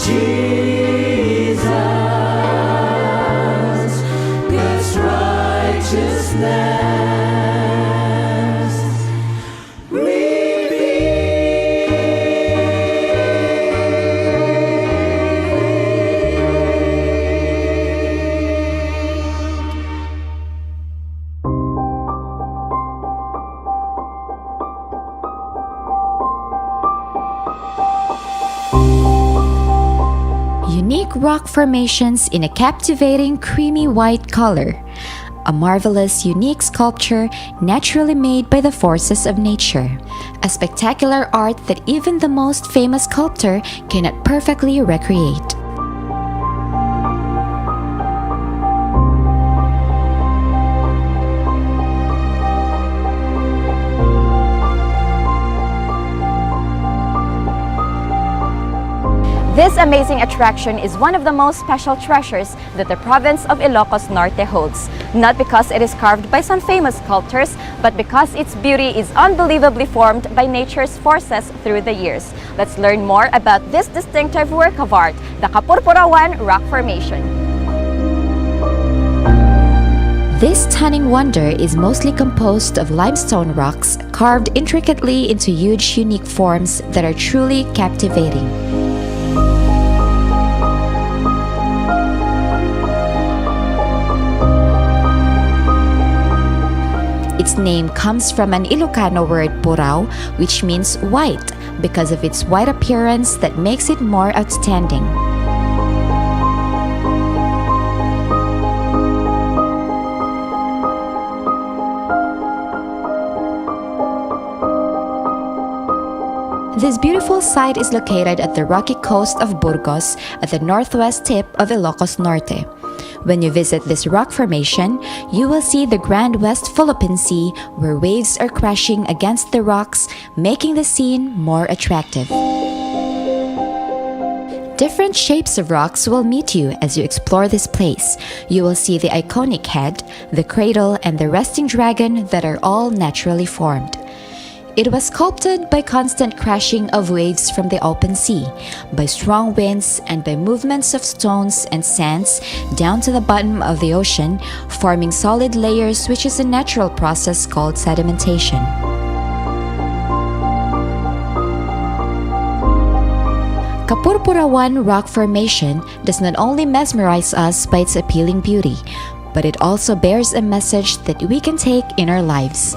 Jesus, God's righteousness revealed. Unique rock formations in a captivating creamy white color. A marvelous, unique sculpture naturally made by the forces of nature. A spectacular art that even the most famous sculptor cannot perfectly recreate. This amazing attraction is one of the most special treasures that the province of Ilocos Norte holds. Not because it is carved by some famous sculptors, but because its beauty is unbelievably formed by nature's forces through the years. Let's learn more about this distinctive work of art, the Kapurpurawan Rock Formation. This stunning wonder is mostly composed of limestone rocks carved intricately into huge, unique forms that are truly captivating. Its name comes from an Ilocano word purao, which means white, because of its white appearance that makes it more outstanding. This beautiful site is located at the rocky coast of Burgos at the northwest tip of Ilocos Norte. When you visit this rock formation, you will see the Grand West Philippine Sea where waves are crashing against the rocks, making the scene more attractive. Different shapes of rocks will meet you as you explore this place. You will see the iconic head, the cradle, and the resting dragon that are all naturally formed. It was sculpted by constant crashing of waves from the open sea, by strong winds, and by movements of stones and sands down to the bottom of the ocean, forming solid layers, which is a natural process called sedimentation. Kapurpurawan Rock Formation does not only mesmerize us by its appealing beauty, but it also bears a message that we can take in our lives.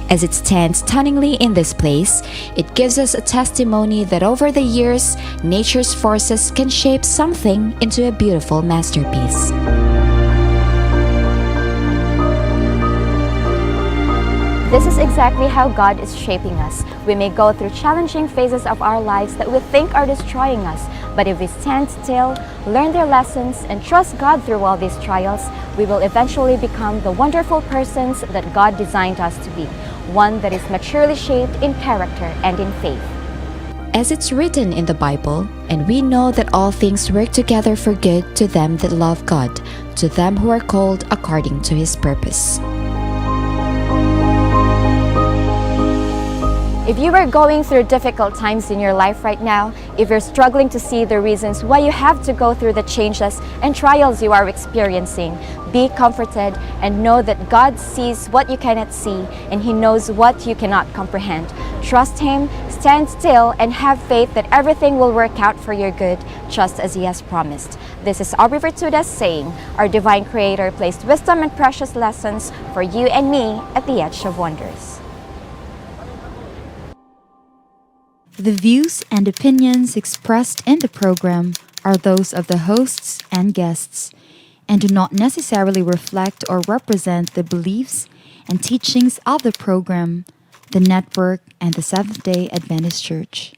As it stands stunningly in this place, it gives us a testimony that over the years, nature's forces can shape something into a beautiful masterpiece. This is exactly how God is shaping us. We may go through challenging phases of our lives that we think are destroying us, but if we stand still, learn their lessons, and trust God through all these trials, we will eventually become the wonderful persons that God designed us to be, one that is maturely shaped in character and in faith. As it's written in the Bible, and we know that all things work together for good to them that love God, to them who are called according to his purpose. If you are going through difficult times in your life right now, if you're struggling to see the reasons why you have to go through the changes and trials you are experiencing, be comforted and know that God sees what you cannot see and He knows what you cannot comprehend. Trust Him, stand still, and have faith that everything will work out for your good, just as He has promised. This is Aubrey Vertudas saying, Our Divine Creator placed wisdom and precious lessons for you and me at the Edge of Wonders. The views and opinions expressed in the program are those of the hosts and guests and do not necessarily reflect or represent the beliefs and teachings of the program, the network, and the Seventh day Adventist Church.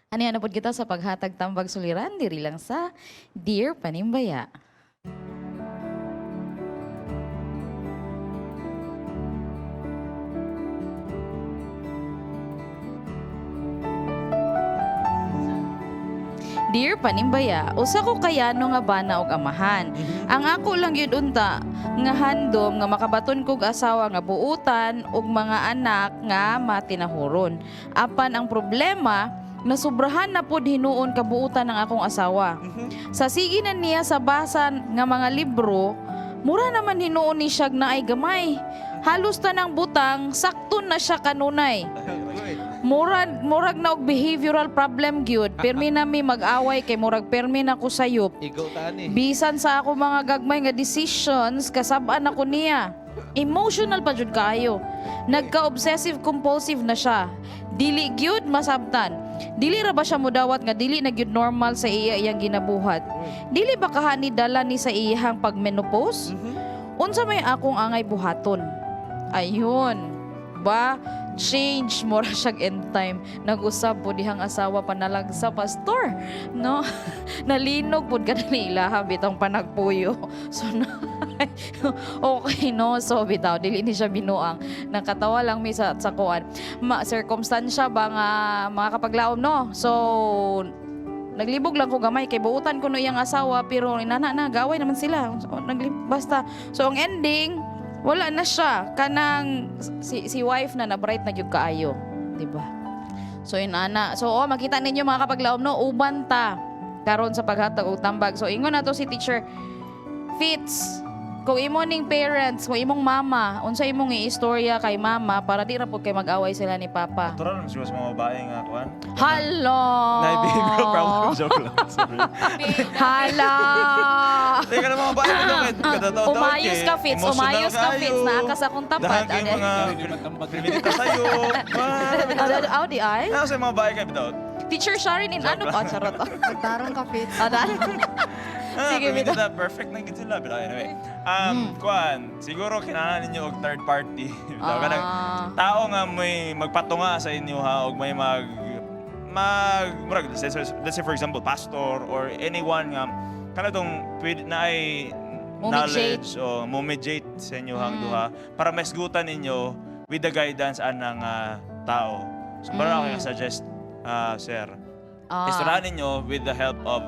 Ano yan, napod kita sa paghatag tambag suliran, diri lang sa Dear Panimbaya. Dear Panimbaya, usa ko kayano nga bana og amahan. Ang ako lang yun unta nga handom nga makabaton kog asawa nga buutan ug mga anak nga matinahuron. Apan ang problema, nasubrahan na pod hinuon kabuutan ng akong asawa. Sa sige na niya sa basan nga mga libro, mura naman hinuon ni siyag naay gamay. Halos tanang butang, sakto na siya kanunay. Murag murag na og behavioral problem gyud. Pirmi na mi mag-away kay murag pirmi na ko sayop. Ikaw tani. Bisan sa ako mga gagmay nga decisions, kasab-an ako niya. Emotional pa jud kaayo. Nagka-obsessive compulsive na siya. Dili gyud masabtan. Dili ra ba siya mudawat nga dili na gyud normal sa iya iyang ginabuhat? Dili ba kahani dala ni sa iyang pagmenopause? Unsa may akong angay buhaton? Ayun. Ba change mo ra siyag end time. Nag-usab po dihang asawa panalag sa pastor. No? Nalinog pud ka ni ilaha bitong panagpuyo. So na, okay no. So bitaw dili ni siya binuang. Nakatawa lang mi sa kuan. Ma circumstansya ba nga mga kapaglaom no. So naglibog lang ko gamay kay buutan ko no iyang asawa pero inana na gaway naman sila. So, basta so ang ending wala na siya kanang si wife na na bright na gyud kaayo, di ba? So inana. So oh, makita ninyo mga kapaglaom no, uban ta karon sa paghatag og tambag. So ingon na to si Teacher Fitz. Kung imo ning parents, kung imong mama, unsa imong iistorya kay mama para di ra pud kay mag-away sila ni papa. Natural naman siguro sa mga babae nga kuan. Hello. Na behavioral problem, joke lang. Sorry. Hala. Teka na mga babae mo daw Umayos ka, Fitz. Umayos ka, Fitz. Naa ka sa akong tapat. Dahil kayo mga primita sa'yo. Aw, di ay? Ano sa mga babae kayo bitaw? Teacher Sharon in ano pa? Charot. Tarong ka, Fitz. Sige, Sige, bitaw. na perfect na gid sila. Pero anyway, kuan, siguro kinahanglan ninyo og third party. Bitaw kanang tao nga may magpatunga sa inyo ha og may mag mag murag, let's say for example pastor or anyone nga kanatong pwede na ay Mo-mediate. knowledge o mo-mediate sa inyo hang duha para maisgutan ninyo with the guidance anang tao. So para ako suggest sir. Istoryahan ninyo with the help of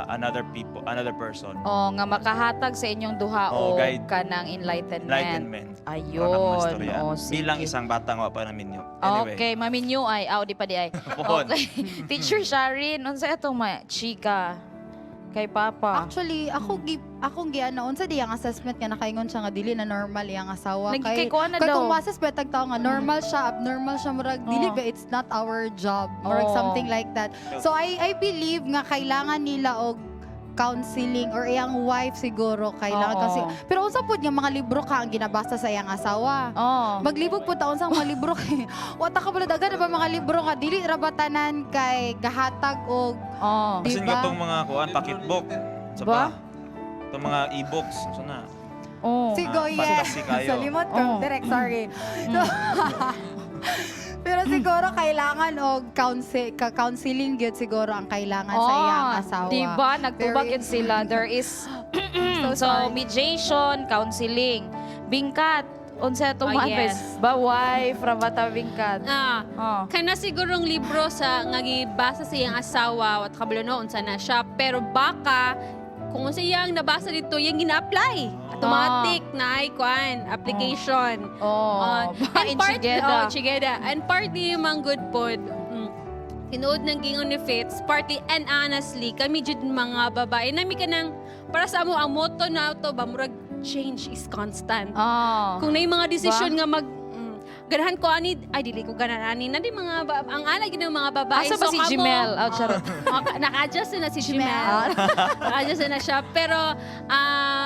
another people, another person. Oh, nga makahatag sa inyong duha Oh, o guide. kanang enlightenment. Enlightenment. Ayun. Para akong mastorya. Oh, sige. Bilang isang batang wa pa namin yun. Anyway. Okay, maminyo ay. Aw, di pa di ay. Pohon. Okay. Teacher Sharon, unsa atong ma chika kay papa? Actually, ako gi akong giana unsa di ang assessment nga nakaingon siya nga dili na normal iyang asawa. Nagkikay kuha na kay daw. kung ma-assess ba tag tao nga normal siya, abnormal siya, murag dili ba, it's not our job, murag something like that. So I believe nga kailangan nila og counseling or iyang wife siguro kailangan kasi pero unsa pud nga mga libro ka ang ginabasa sa iyang asawa? Maglibog pud ta unsang mga libro kay wa ta kabalo daghan na ba mga libro nga dili ra ba tanan kay gahatag og di Kasi ba? katong mga kuan pocketbook. Sa Ba? pa. Itong mga e-books. Unsa na? Oh. Sigo, Ah, yes. fantasy kayo. Sa limot ko. Direct, sorry. So, pero siguro kailangan og counseling gyud siguro ang kailangan sa iyang asawa. Di ba? Nagtubag yun sila. There is So so, sorry. mediation, counseling. Bingkat, unsa atong Oh, mga advice? yes. Ba wife ra ba ta bingkat? Kana sigurong libro sa nga gibasa sa iyang asawa at kabalo no unsa na siya, pero baka kung unsa iyang nabasa dito iyang gina-apply automatic na ay kuan application. Oh. And part Chigeda. oh, chigeda. And partly yung good pod. Tinuod ng gingon ni Fitz, partly and honestly, kami jud mga babae, nami kanang para sa amo ang motto na to ba murag change is constant. Kung naay mga desisyon Ba? nga mag ganahan ko ani, ay dili ko ganahan ani na di mga ang alay gid ng mga babae. Asa ba si kamo- Jimel? Oh, charot. Oh, naka-adjust na si Jimel. Naka-adjust na siya. Pero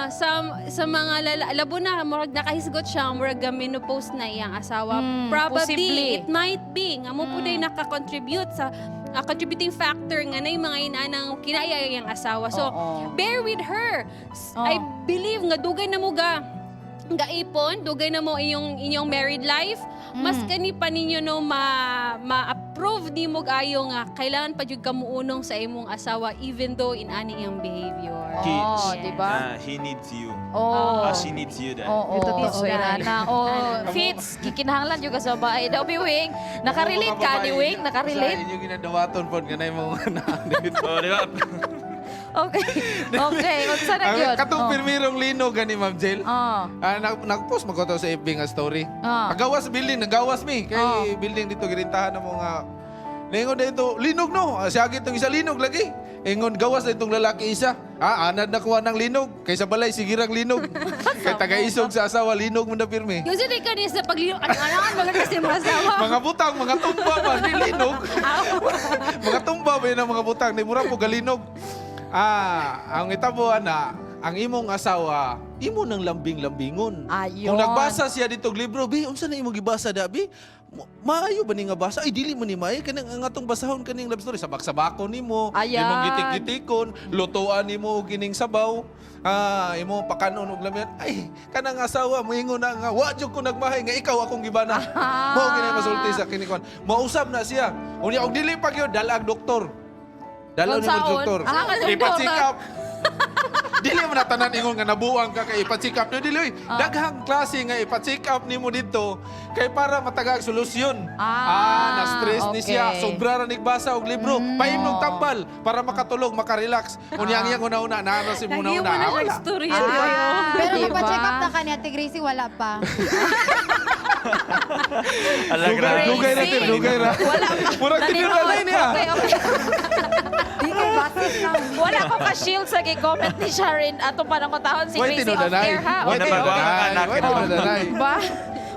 sa mga labo na murag nakahisgot siya, murag menopause na iyang asawa. Probably Posible. it might be nga mo pud ay naka-contribute sa contributing factor nga na yung mga inanang kinaya iyang asawa. So, bear with her. I believe nga dugay na mo ga gaipon, dugay na mo inyong inyong married life. Mas kani pa ninyo no ma-approve ni mo ayo nga kailangan pa jud ka muunong sa imong asawa even though inani iyang behavior. He, di ba? He needs you. Oh. She needs you dahil. Oo, Totoo so yan. inana. Oh, Fitz, gikinahanglan jud ka sa babae daw bi Wing. Nakarelate ka ni Wing, nakarelate. Sa inyo ginadawaton pod ganay mo nga dito. Oh, di ba? Okay. Okay, unsa na Ang gyud? katong Oh. pirmirong linog gani Ma'am Jill. Oh. Nag-post man ko to sa FB nga story. Nagawas building, nagawas mi kay building dito girintahan na mo nga. Ningon dito, linog no. Siya itong isa linog lagi. Ingon gawas na itong lalaki isa. Anad na kuha ng linog. Kay sa balay sigirang linog. Kay taga-isog sa asawa linog mo na pirmi. Yung sa ka niya sa paglino, ano-ano, maganda sa imong asawa. Mga butang, mga tumba ba, di linog. Mga tumba ba yun ang mga butang, di mura po galinog. Ang itabo ana, ang imong asawa, imo nang lambing-lambingon. Ayun. Kung nagbasa siya ditong libro, bi, unsa na imong gibasa da, bi? Maayo ba ni nga basa? Ay, dili man ni maayo. Kanang ang atong basahon kaning love story. Sabak-sabakon nimo, Ayan. imong gitik-gitikon, lutuan nimo og kining sabaw. Imo pakanon og lamian. Ay, kanang asawa moingon na nga wa jud ko nagmahay nga ikaw akong gibana. Mao gini masulti sa kini kon. Mausab na siya. Unya og dili pa gyud dalag doktor. Dalaw nimo Unsaon? doktor. Kanang Ipa-check doktor. up. Dili mo na tanan ingon nga nabuang ka kay ipa-check up. No, dili oy. Daghang klase nga ipa-check up nimo dito kay para matagaag solusyon. Na-stress ni siya. Sobra ra nigbasa og libro. Paimnog tambal para makatulog, makarelax. Unya ang iyang una-una naa na si muna Naghimo una. na siya Wala. istorya. Pero Diba? nagpa-check up na ka ni Ate Gracie, wala pa. Ala, grabe. Dugay na, dugay ra. Wala pa. Murag tinira na niya. Okay, okay. Di kay Wala ko ka-shield sa gi-comment ni Sharon atong panangutahon si Why Gracie off tinudanay? air ha. Why tinudanay? Why tinudanay? Ba?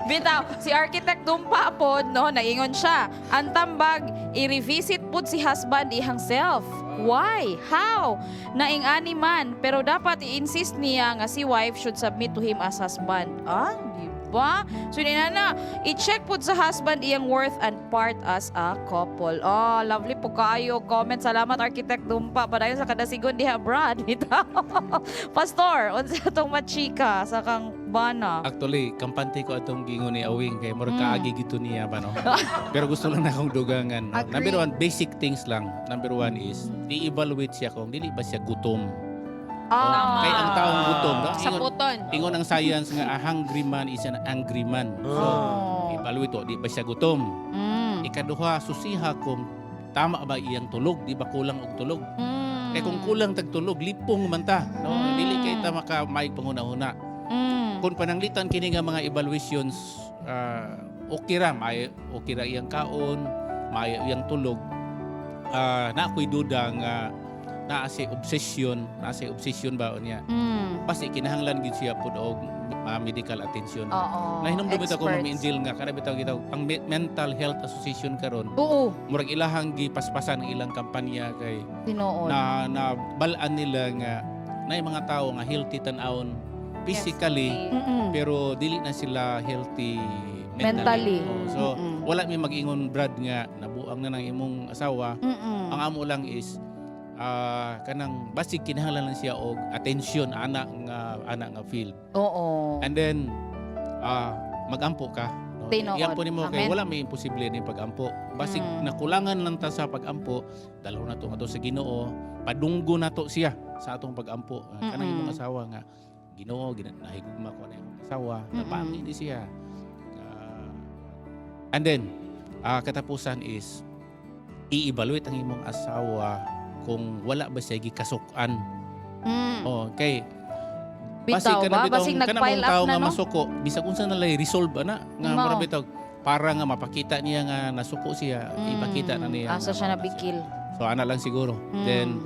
Bitaw, si Architect Dumpa pod, no, naingon siya. Ang tambag, i-revisit pod si husband ihang self. Why? How? Naing-ani man, pero dapat i-insist niya nga si wife should submit to him as husband. Ah, di ba? So na, i-check pod sa husband iyang worth and part as a couple. Oh, lovely po kaayo comment. Salamat, Architect Dumpa. Padayon sa kadasigon diha, Brad. Bitaw. Pastor, unsa tong machika sa kang bana? Actually, kampante ko atong gingon ni Awing kay murag kaagi gito niya ba, no. Pero gusto lang na akong dugangan. No? Agree. Number one, basic things lang. Number one is i-evaluate siya kung dili ba siya gutom. Ah. Kay ang taong gutom, no? Sa puton. Ingon ang science nga a hungry man is an angry man. So, evaluate to, di ba siya gutom? Ikaduha, susiha kung tama ba iyang tulog, di ba kulang og tulog? Kay kung kulang tag tulog, lipong man ta, no? Dili kay ta maka maig panghuna-huna. Kung pananglitan kini nga mga evaluations, okay ra, may okay ra iyang kaon, maayo iyang tulog. Na ako'y duda nga naa siya obsession ba niya. Basta kinahanglan gid siya pud og medical attention. Nahinumdum ito ko, Ma'am Experts. Angel, nga kana bitaw kita ang Mental Health Association karon. Murag ilahang gipaspasan ang ilang kampanya kay Tinuod. na na balaan nila nga naay mga tao nga healthy tan-awon physically pero dili na sila healthy mentally. Mentally. Oo. So wala mi mag-ingon, Brad, nga nabuang na ng imong asawa. Ang amo lang is kanang basig kinahanglan lang siya og attention ana nga field. And then magampo ka. No? Tinuod. Iampo nimo kay Amen. wala may imposible ni pagampo. Basig nakulangan lang ta sa pagampo, dalaw na to ato sa Ginoo, padunggo nato siya sa atong pagampo. Kanang imong asawa nga Ginoo, nahigugma ko na imong asawa, nabangi ni siya. And then katapusan is i-evaluate ang imong asawa kung wala ba siya gikasuk-an. Oh, kay Bitaw kana ba? bitawng- Basig kana nag-pile mong up tao na, nga no? masuko, bisag unsa na lay resolve ana nga Mao. mura bitaw para nga mapakita niya nga nasuko siya, ipakita na niya. Asa nga siya mao na nabikil. So ana lang siguro. Then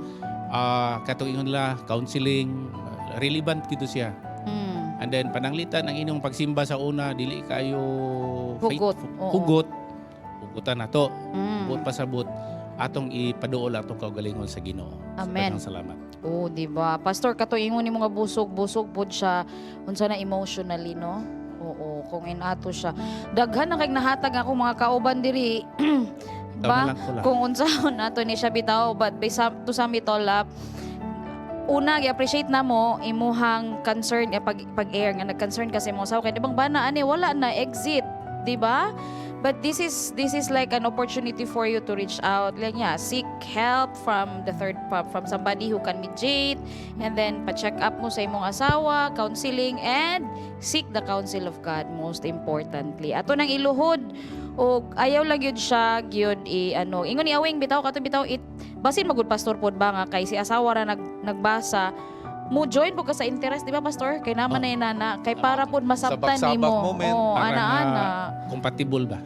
katong ingon la counseling, relevant gito siya. And then pananglitan ang inyong pagsimba sa una dili kayo Hugot. Oo. Hugot. Hugutan nato. Hugot pasabot atong ipaduol atong kaugalingon sa Ginoo. So, Amen. daghang salamat. Oo, di ba? Pastor, kato ingon ni mga busog-busog pod siya unsa na emotionally, no? Oo, kung inato siya. Daghan na kay nahatag ako mga kauban diri. Tama Ba lang ko lang. kung unsaon nato ni siya bitaw, but to sum it all up, una, gi-appreciate na mo imuhang concern nga pag pag-air nga nag-concern kasi mo sa kay di bang bana ani wala na exit, di ba? But this is like an opportunity for you to reach out, like, yeah, seek help from the third from somebody who can mediate, and then pa-check up mo sa imong asawa, counseling, and seek the counsel of God most importantly. Ato nang iluhod og ayaw lang yun siya gyud i ano ingon ni Awing bitaw kato bitaw it basin magud, pastor, pod ba nga kay si asawa ra nagbasa mo join po ka sa interest, di ba, pastor, kay naman na inana kay para pod masabtan Sabak-sabak nimo. moment. Oh, Para ana nga ana compatible ba?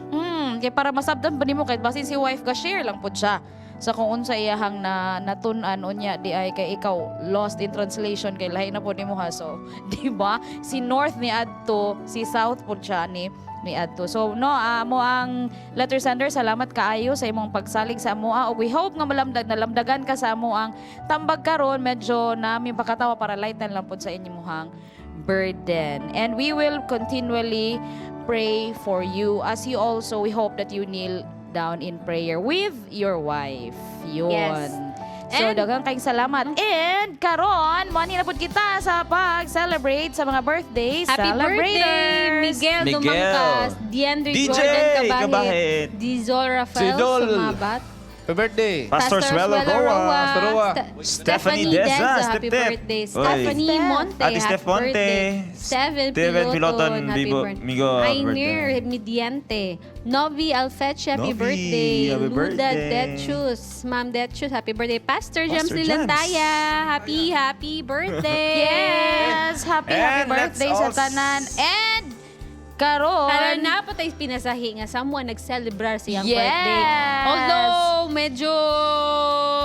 Kay para masabtan ba nimo kay basin si wife ga share lang pod siya sa kung unsa iyahang na natun-an unya di ay kay ikaw lost in translation kay lahi na pod nimo ha. So di ba si North ni adto, si South pod siya ni adto. So no, mo ang letter sender, salamat kaayo sa imong pagsalig sa amoa ug we hope nga malamdag nalamdagan ka sa amo ang tambag karon. Medyo nami pakatawa para lighten lang pod sa inyong burden, and we will continually pray for you as you also, we hope that you kneel down in prayer with your wife. Yun. Yes. So, daghang kayong salamat. And karon, mo na pud kita sa pag-celebrate sa mga birthday Happy celebrators. birthday, Miguel, Miguel. Dumangkas, Deandre DJ Jordan Kabahit, Kabahit. Dizol Rafael Sidol. Sumabat, Happy birthday. Pastor Suelo Roa. Pastor Roa. Stephanie Deza, happy Step Tep. birthday. Oy. Stephanie Monte, Ate Steph happy Monte. birthday. Steven Steven Piloton, Piloton, happy Bibo- birthday. Migo, happy Ainir Mediante, Novi Alfeche, happy Novi, birthday. happy Luda birthday. Detchus, Ma'am Detchus, happy birthday. Pastor James Pastor James. Lilantaya, happy, happy birthday. Yes! Happy, happy And let's birthday sa all tanan. And karon, Karon na po tayo pinasahi nga someone nag-celebrar sa iyang Yes! birthday. Although, medyo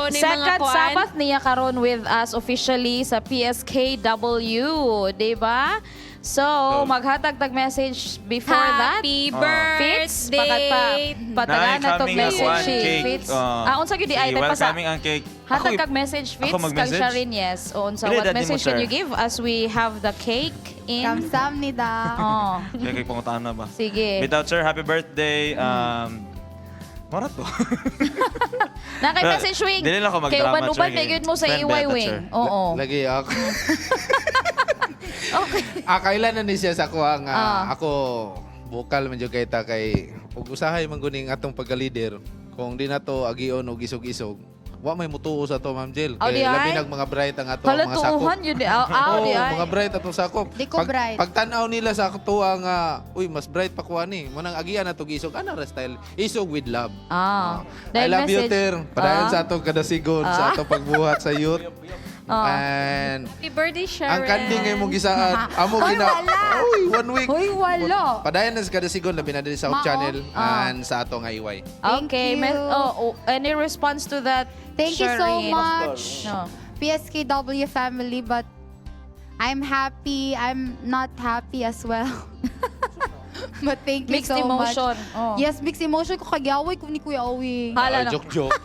na mga Second kuan. Sabbath niya karon with us officially sa PSKW, di ba? So, maghatag tag message before that. Happy Fitz, pakat pa, patagaan na tog Naay coming nga message kuan, si cake. Fitz. Oh. Ah, unsa gyud di ay Sige, pa sa welcoming ang cake. Hatag kag message Fitz ako kag mag-message? Sharin, yes. O unsa, Dili, what dad nimo, message can sir. you give as we have the cake in? Kamsahamnida. Oh. Kaya kay pangutaan na ba? Sige. Without sir, happy birthday. Mara to. Na kay message wing. Dili lang ako Kay magdrama, uban-uban sir, kay gyud mo sa Friend EY beta, wing. sir. Oo. Lagi ako. Ah, kailan na ni siya sa kuha nga ako bukal man jud kay ta kay ug usahay man guning atong pagka-leader kung di nato agion og isog-isog wa may mutuo sa to, Ma'am Jill. Aw, Kay di ay? labi nag mga bright ang ato Hala mga sakop. tuuhan yun di. Aw, aw, di Oo, ay. mga bright atong sakop. Di ko bright. Pagtan-aw nila sa tuwa nga, uy, mas bright pa kuha ni. Manang agian nato isog ana ra style. Isog with love. Ah. I Dahil love you, message- Ter. Padayon sa atong kadasigon, sa atong pagbuhat sa youth. And Happy birthday, Sharon. ang kanding ngay mong gisaad, amo Hoy, gina. wala. Uy, one week. Hoy, wala. Padayon na sa kadasigon labi na diri sa Hope Mao. Channel Ah. and sa ato nga EY. Okay. you. Oh, any response to that? Thank you so Shireen? much, No. PSKW family, but I'm happy. I'm not happy as well. But thank you Mixed so emotion. much. Oh. Yes, mixed emotion ko kagaway ko ni Kuya Owi. Hala Ay, na. joke joke.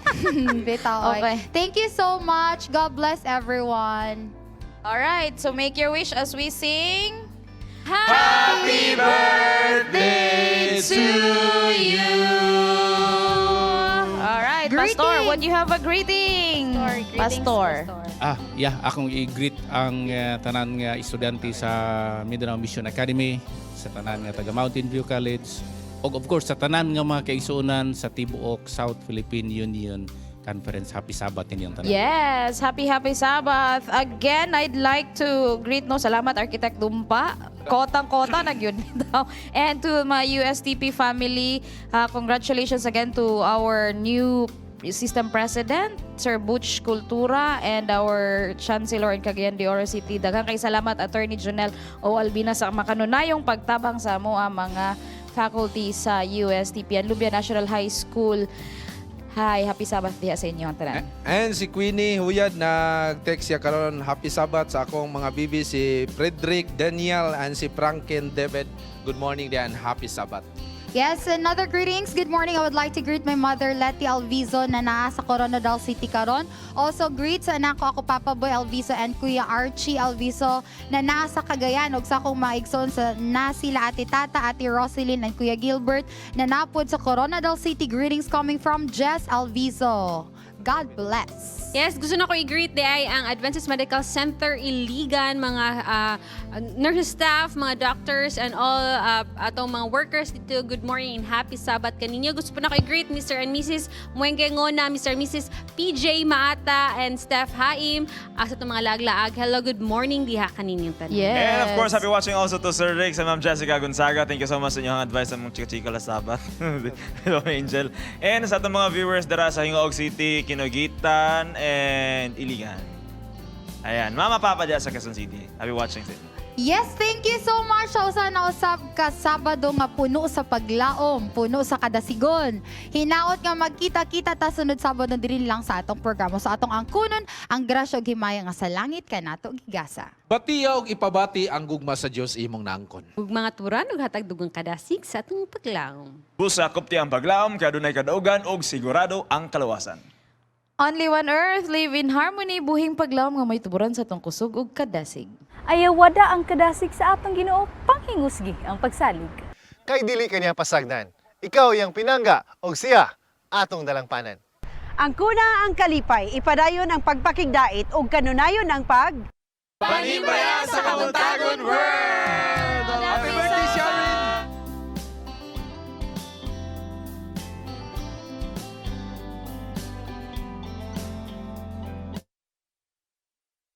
Bitaw. Okay. Thank you so much. God bless everyone. All right. So make your wish as we sing. Happy birthday to you. All right, Pastor, would you have a greeting? Pastor. Ah, yeah, akong i-greet ang tanan nga estudyante sa Mindanao Mission Academy, sa tanan nga taga Mountain View College, ug of course sa tanan nga mga kaigsuonan sa tibuok South Philippine Union Conference. Happy Sabbath ninyong tanan. Yes, happy happy Sabbath. Again, I'd like to greet no salamat Architect Dumpa. Kotang-kota na gyud daw. And to my USTP family, congratulations again to our new System President, Sir Butch Cultura, and our Chancellor in Cagayan de Oro City. Daghang kay salamat Attorney Jonel O. Albina sa makanunayong pagtabang sa amo ang mga faculty sa USTP and Lubia National High School. Hi, happy Sabbath diha sa inyo ang tanan. And si Queenie Huyad nag-text siya karon, happy Sabbath sa akong mga bibi si Frederick Daniel and si Franken David. Good morning diyan, happy Sabbath. Yes, another greetings. Good morning. I would like to greet my mother, Letty Alviso, na naa sa Koronadal City karon. Also, greet sa anak ko, ako Papa Boy Alviso and Kuya Archie Alviso na naa sa Cagayan. Ug sa akong maigsoon sa na sila Ate Tata, Ate Roselyn, and Kuya Gilbert na napod sa Koronadal City. Greetings coming from Jess Alviso. God bless. Yes, gusto na ko i-greet di ay ang Adventist Medical Center Iligan, mga nurse staff, mga doctors, and all atong mga workers dito. Good morning and happy Sabbath kaninyo. Gusto po na ko i-greet Mr. and Mrs. Muenge Ngona, Mr. and Mrs. PJ Maata, and Steph Haim. Sa atong mga laglaag. Hello, good morning diha kaninyong tanan. And of course, happy watching also to Sir Rick, sa Ma'am Jessica Gonzaga. Thank you so much sa inyong advice sa mga chika-chika la Sabbath. Hello, Angel. And sa atong mga viewers dara sa Gingoog City, Kinoguitan, and Iligan. Ayan, Mama, Papa diya sa Quezon City. Happy watching sa inyo. Yes, thank you so much sa usa na usab ka Sabado nga puno sa paglaom, puno sa kadasigon. Hinaot nga magkita-kita ta sunod Sabado diri lang sa atong programa. Sa atong angkunon, ang grasya ug himaya nga sa langit kanato gigasa. Batiya og ipabati ang gugma sa Dios imong naangkon. Ug mga turan ug hatag dugang kadasig sa atong paglaom. Busa kupti ang paglaom, kay adunay kadaugan ug sigurado ang kaluwasan. Only one earth, live in harmony, buhing paglaom nga may tuburan sa atong kusog ug kadasig. Ayaw wada ang kadasig sa atong Ginoo, panghingusgi ang pagsalig. Kay dili kaniya pasagdan. Ikaw iyang pinangga og siya atong dalangpanan. Ang kuna ang kalipay, ipadayon ang pagpakigdait ug kanunayon ang pag Panimbaya sa Kabuntagon World!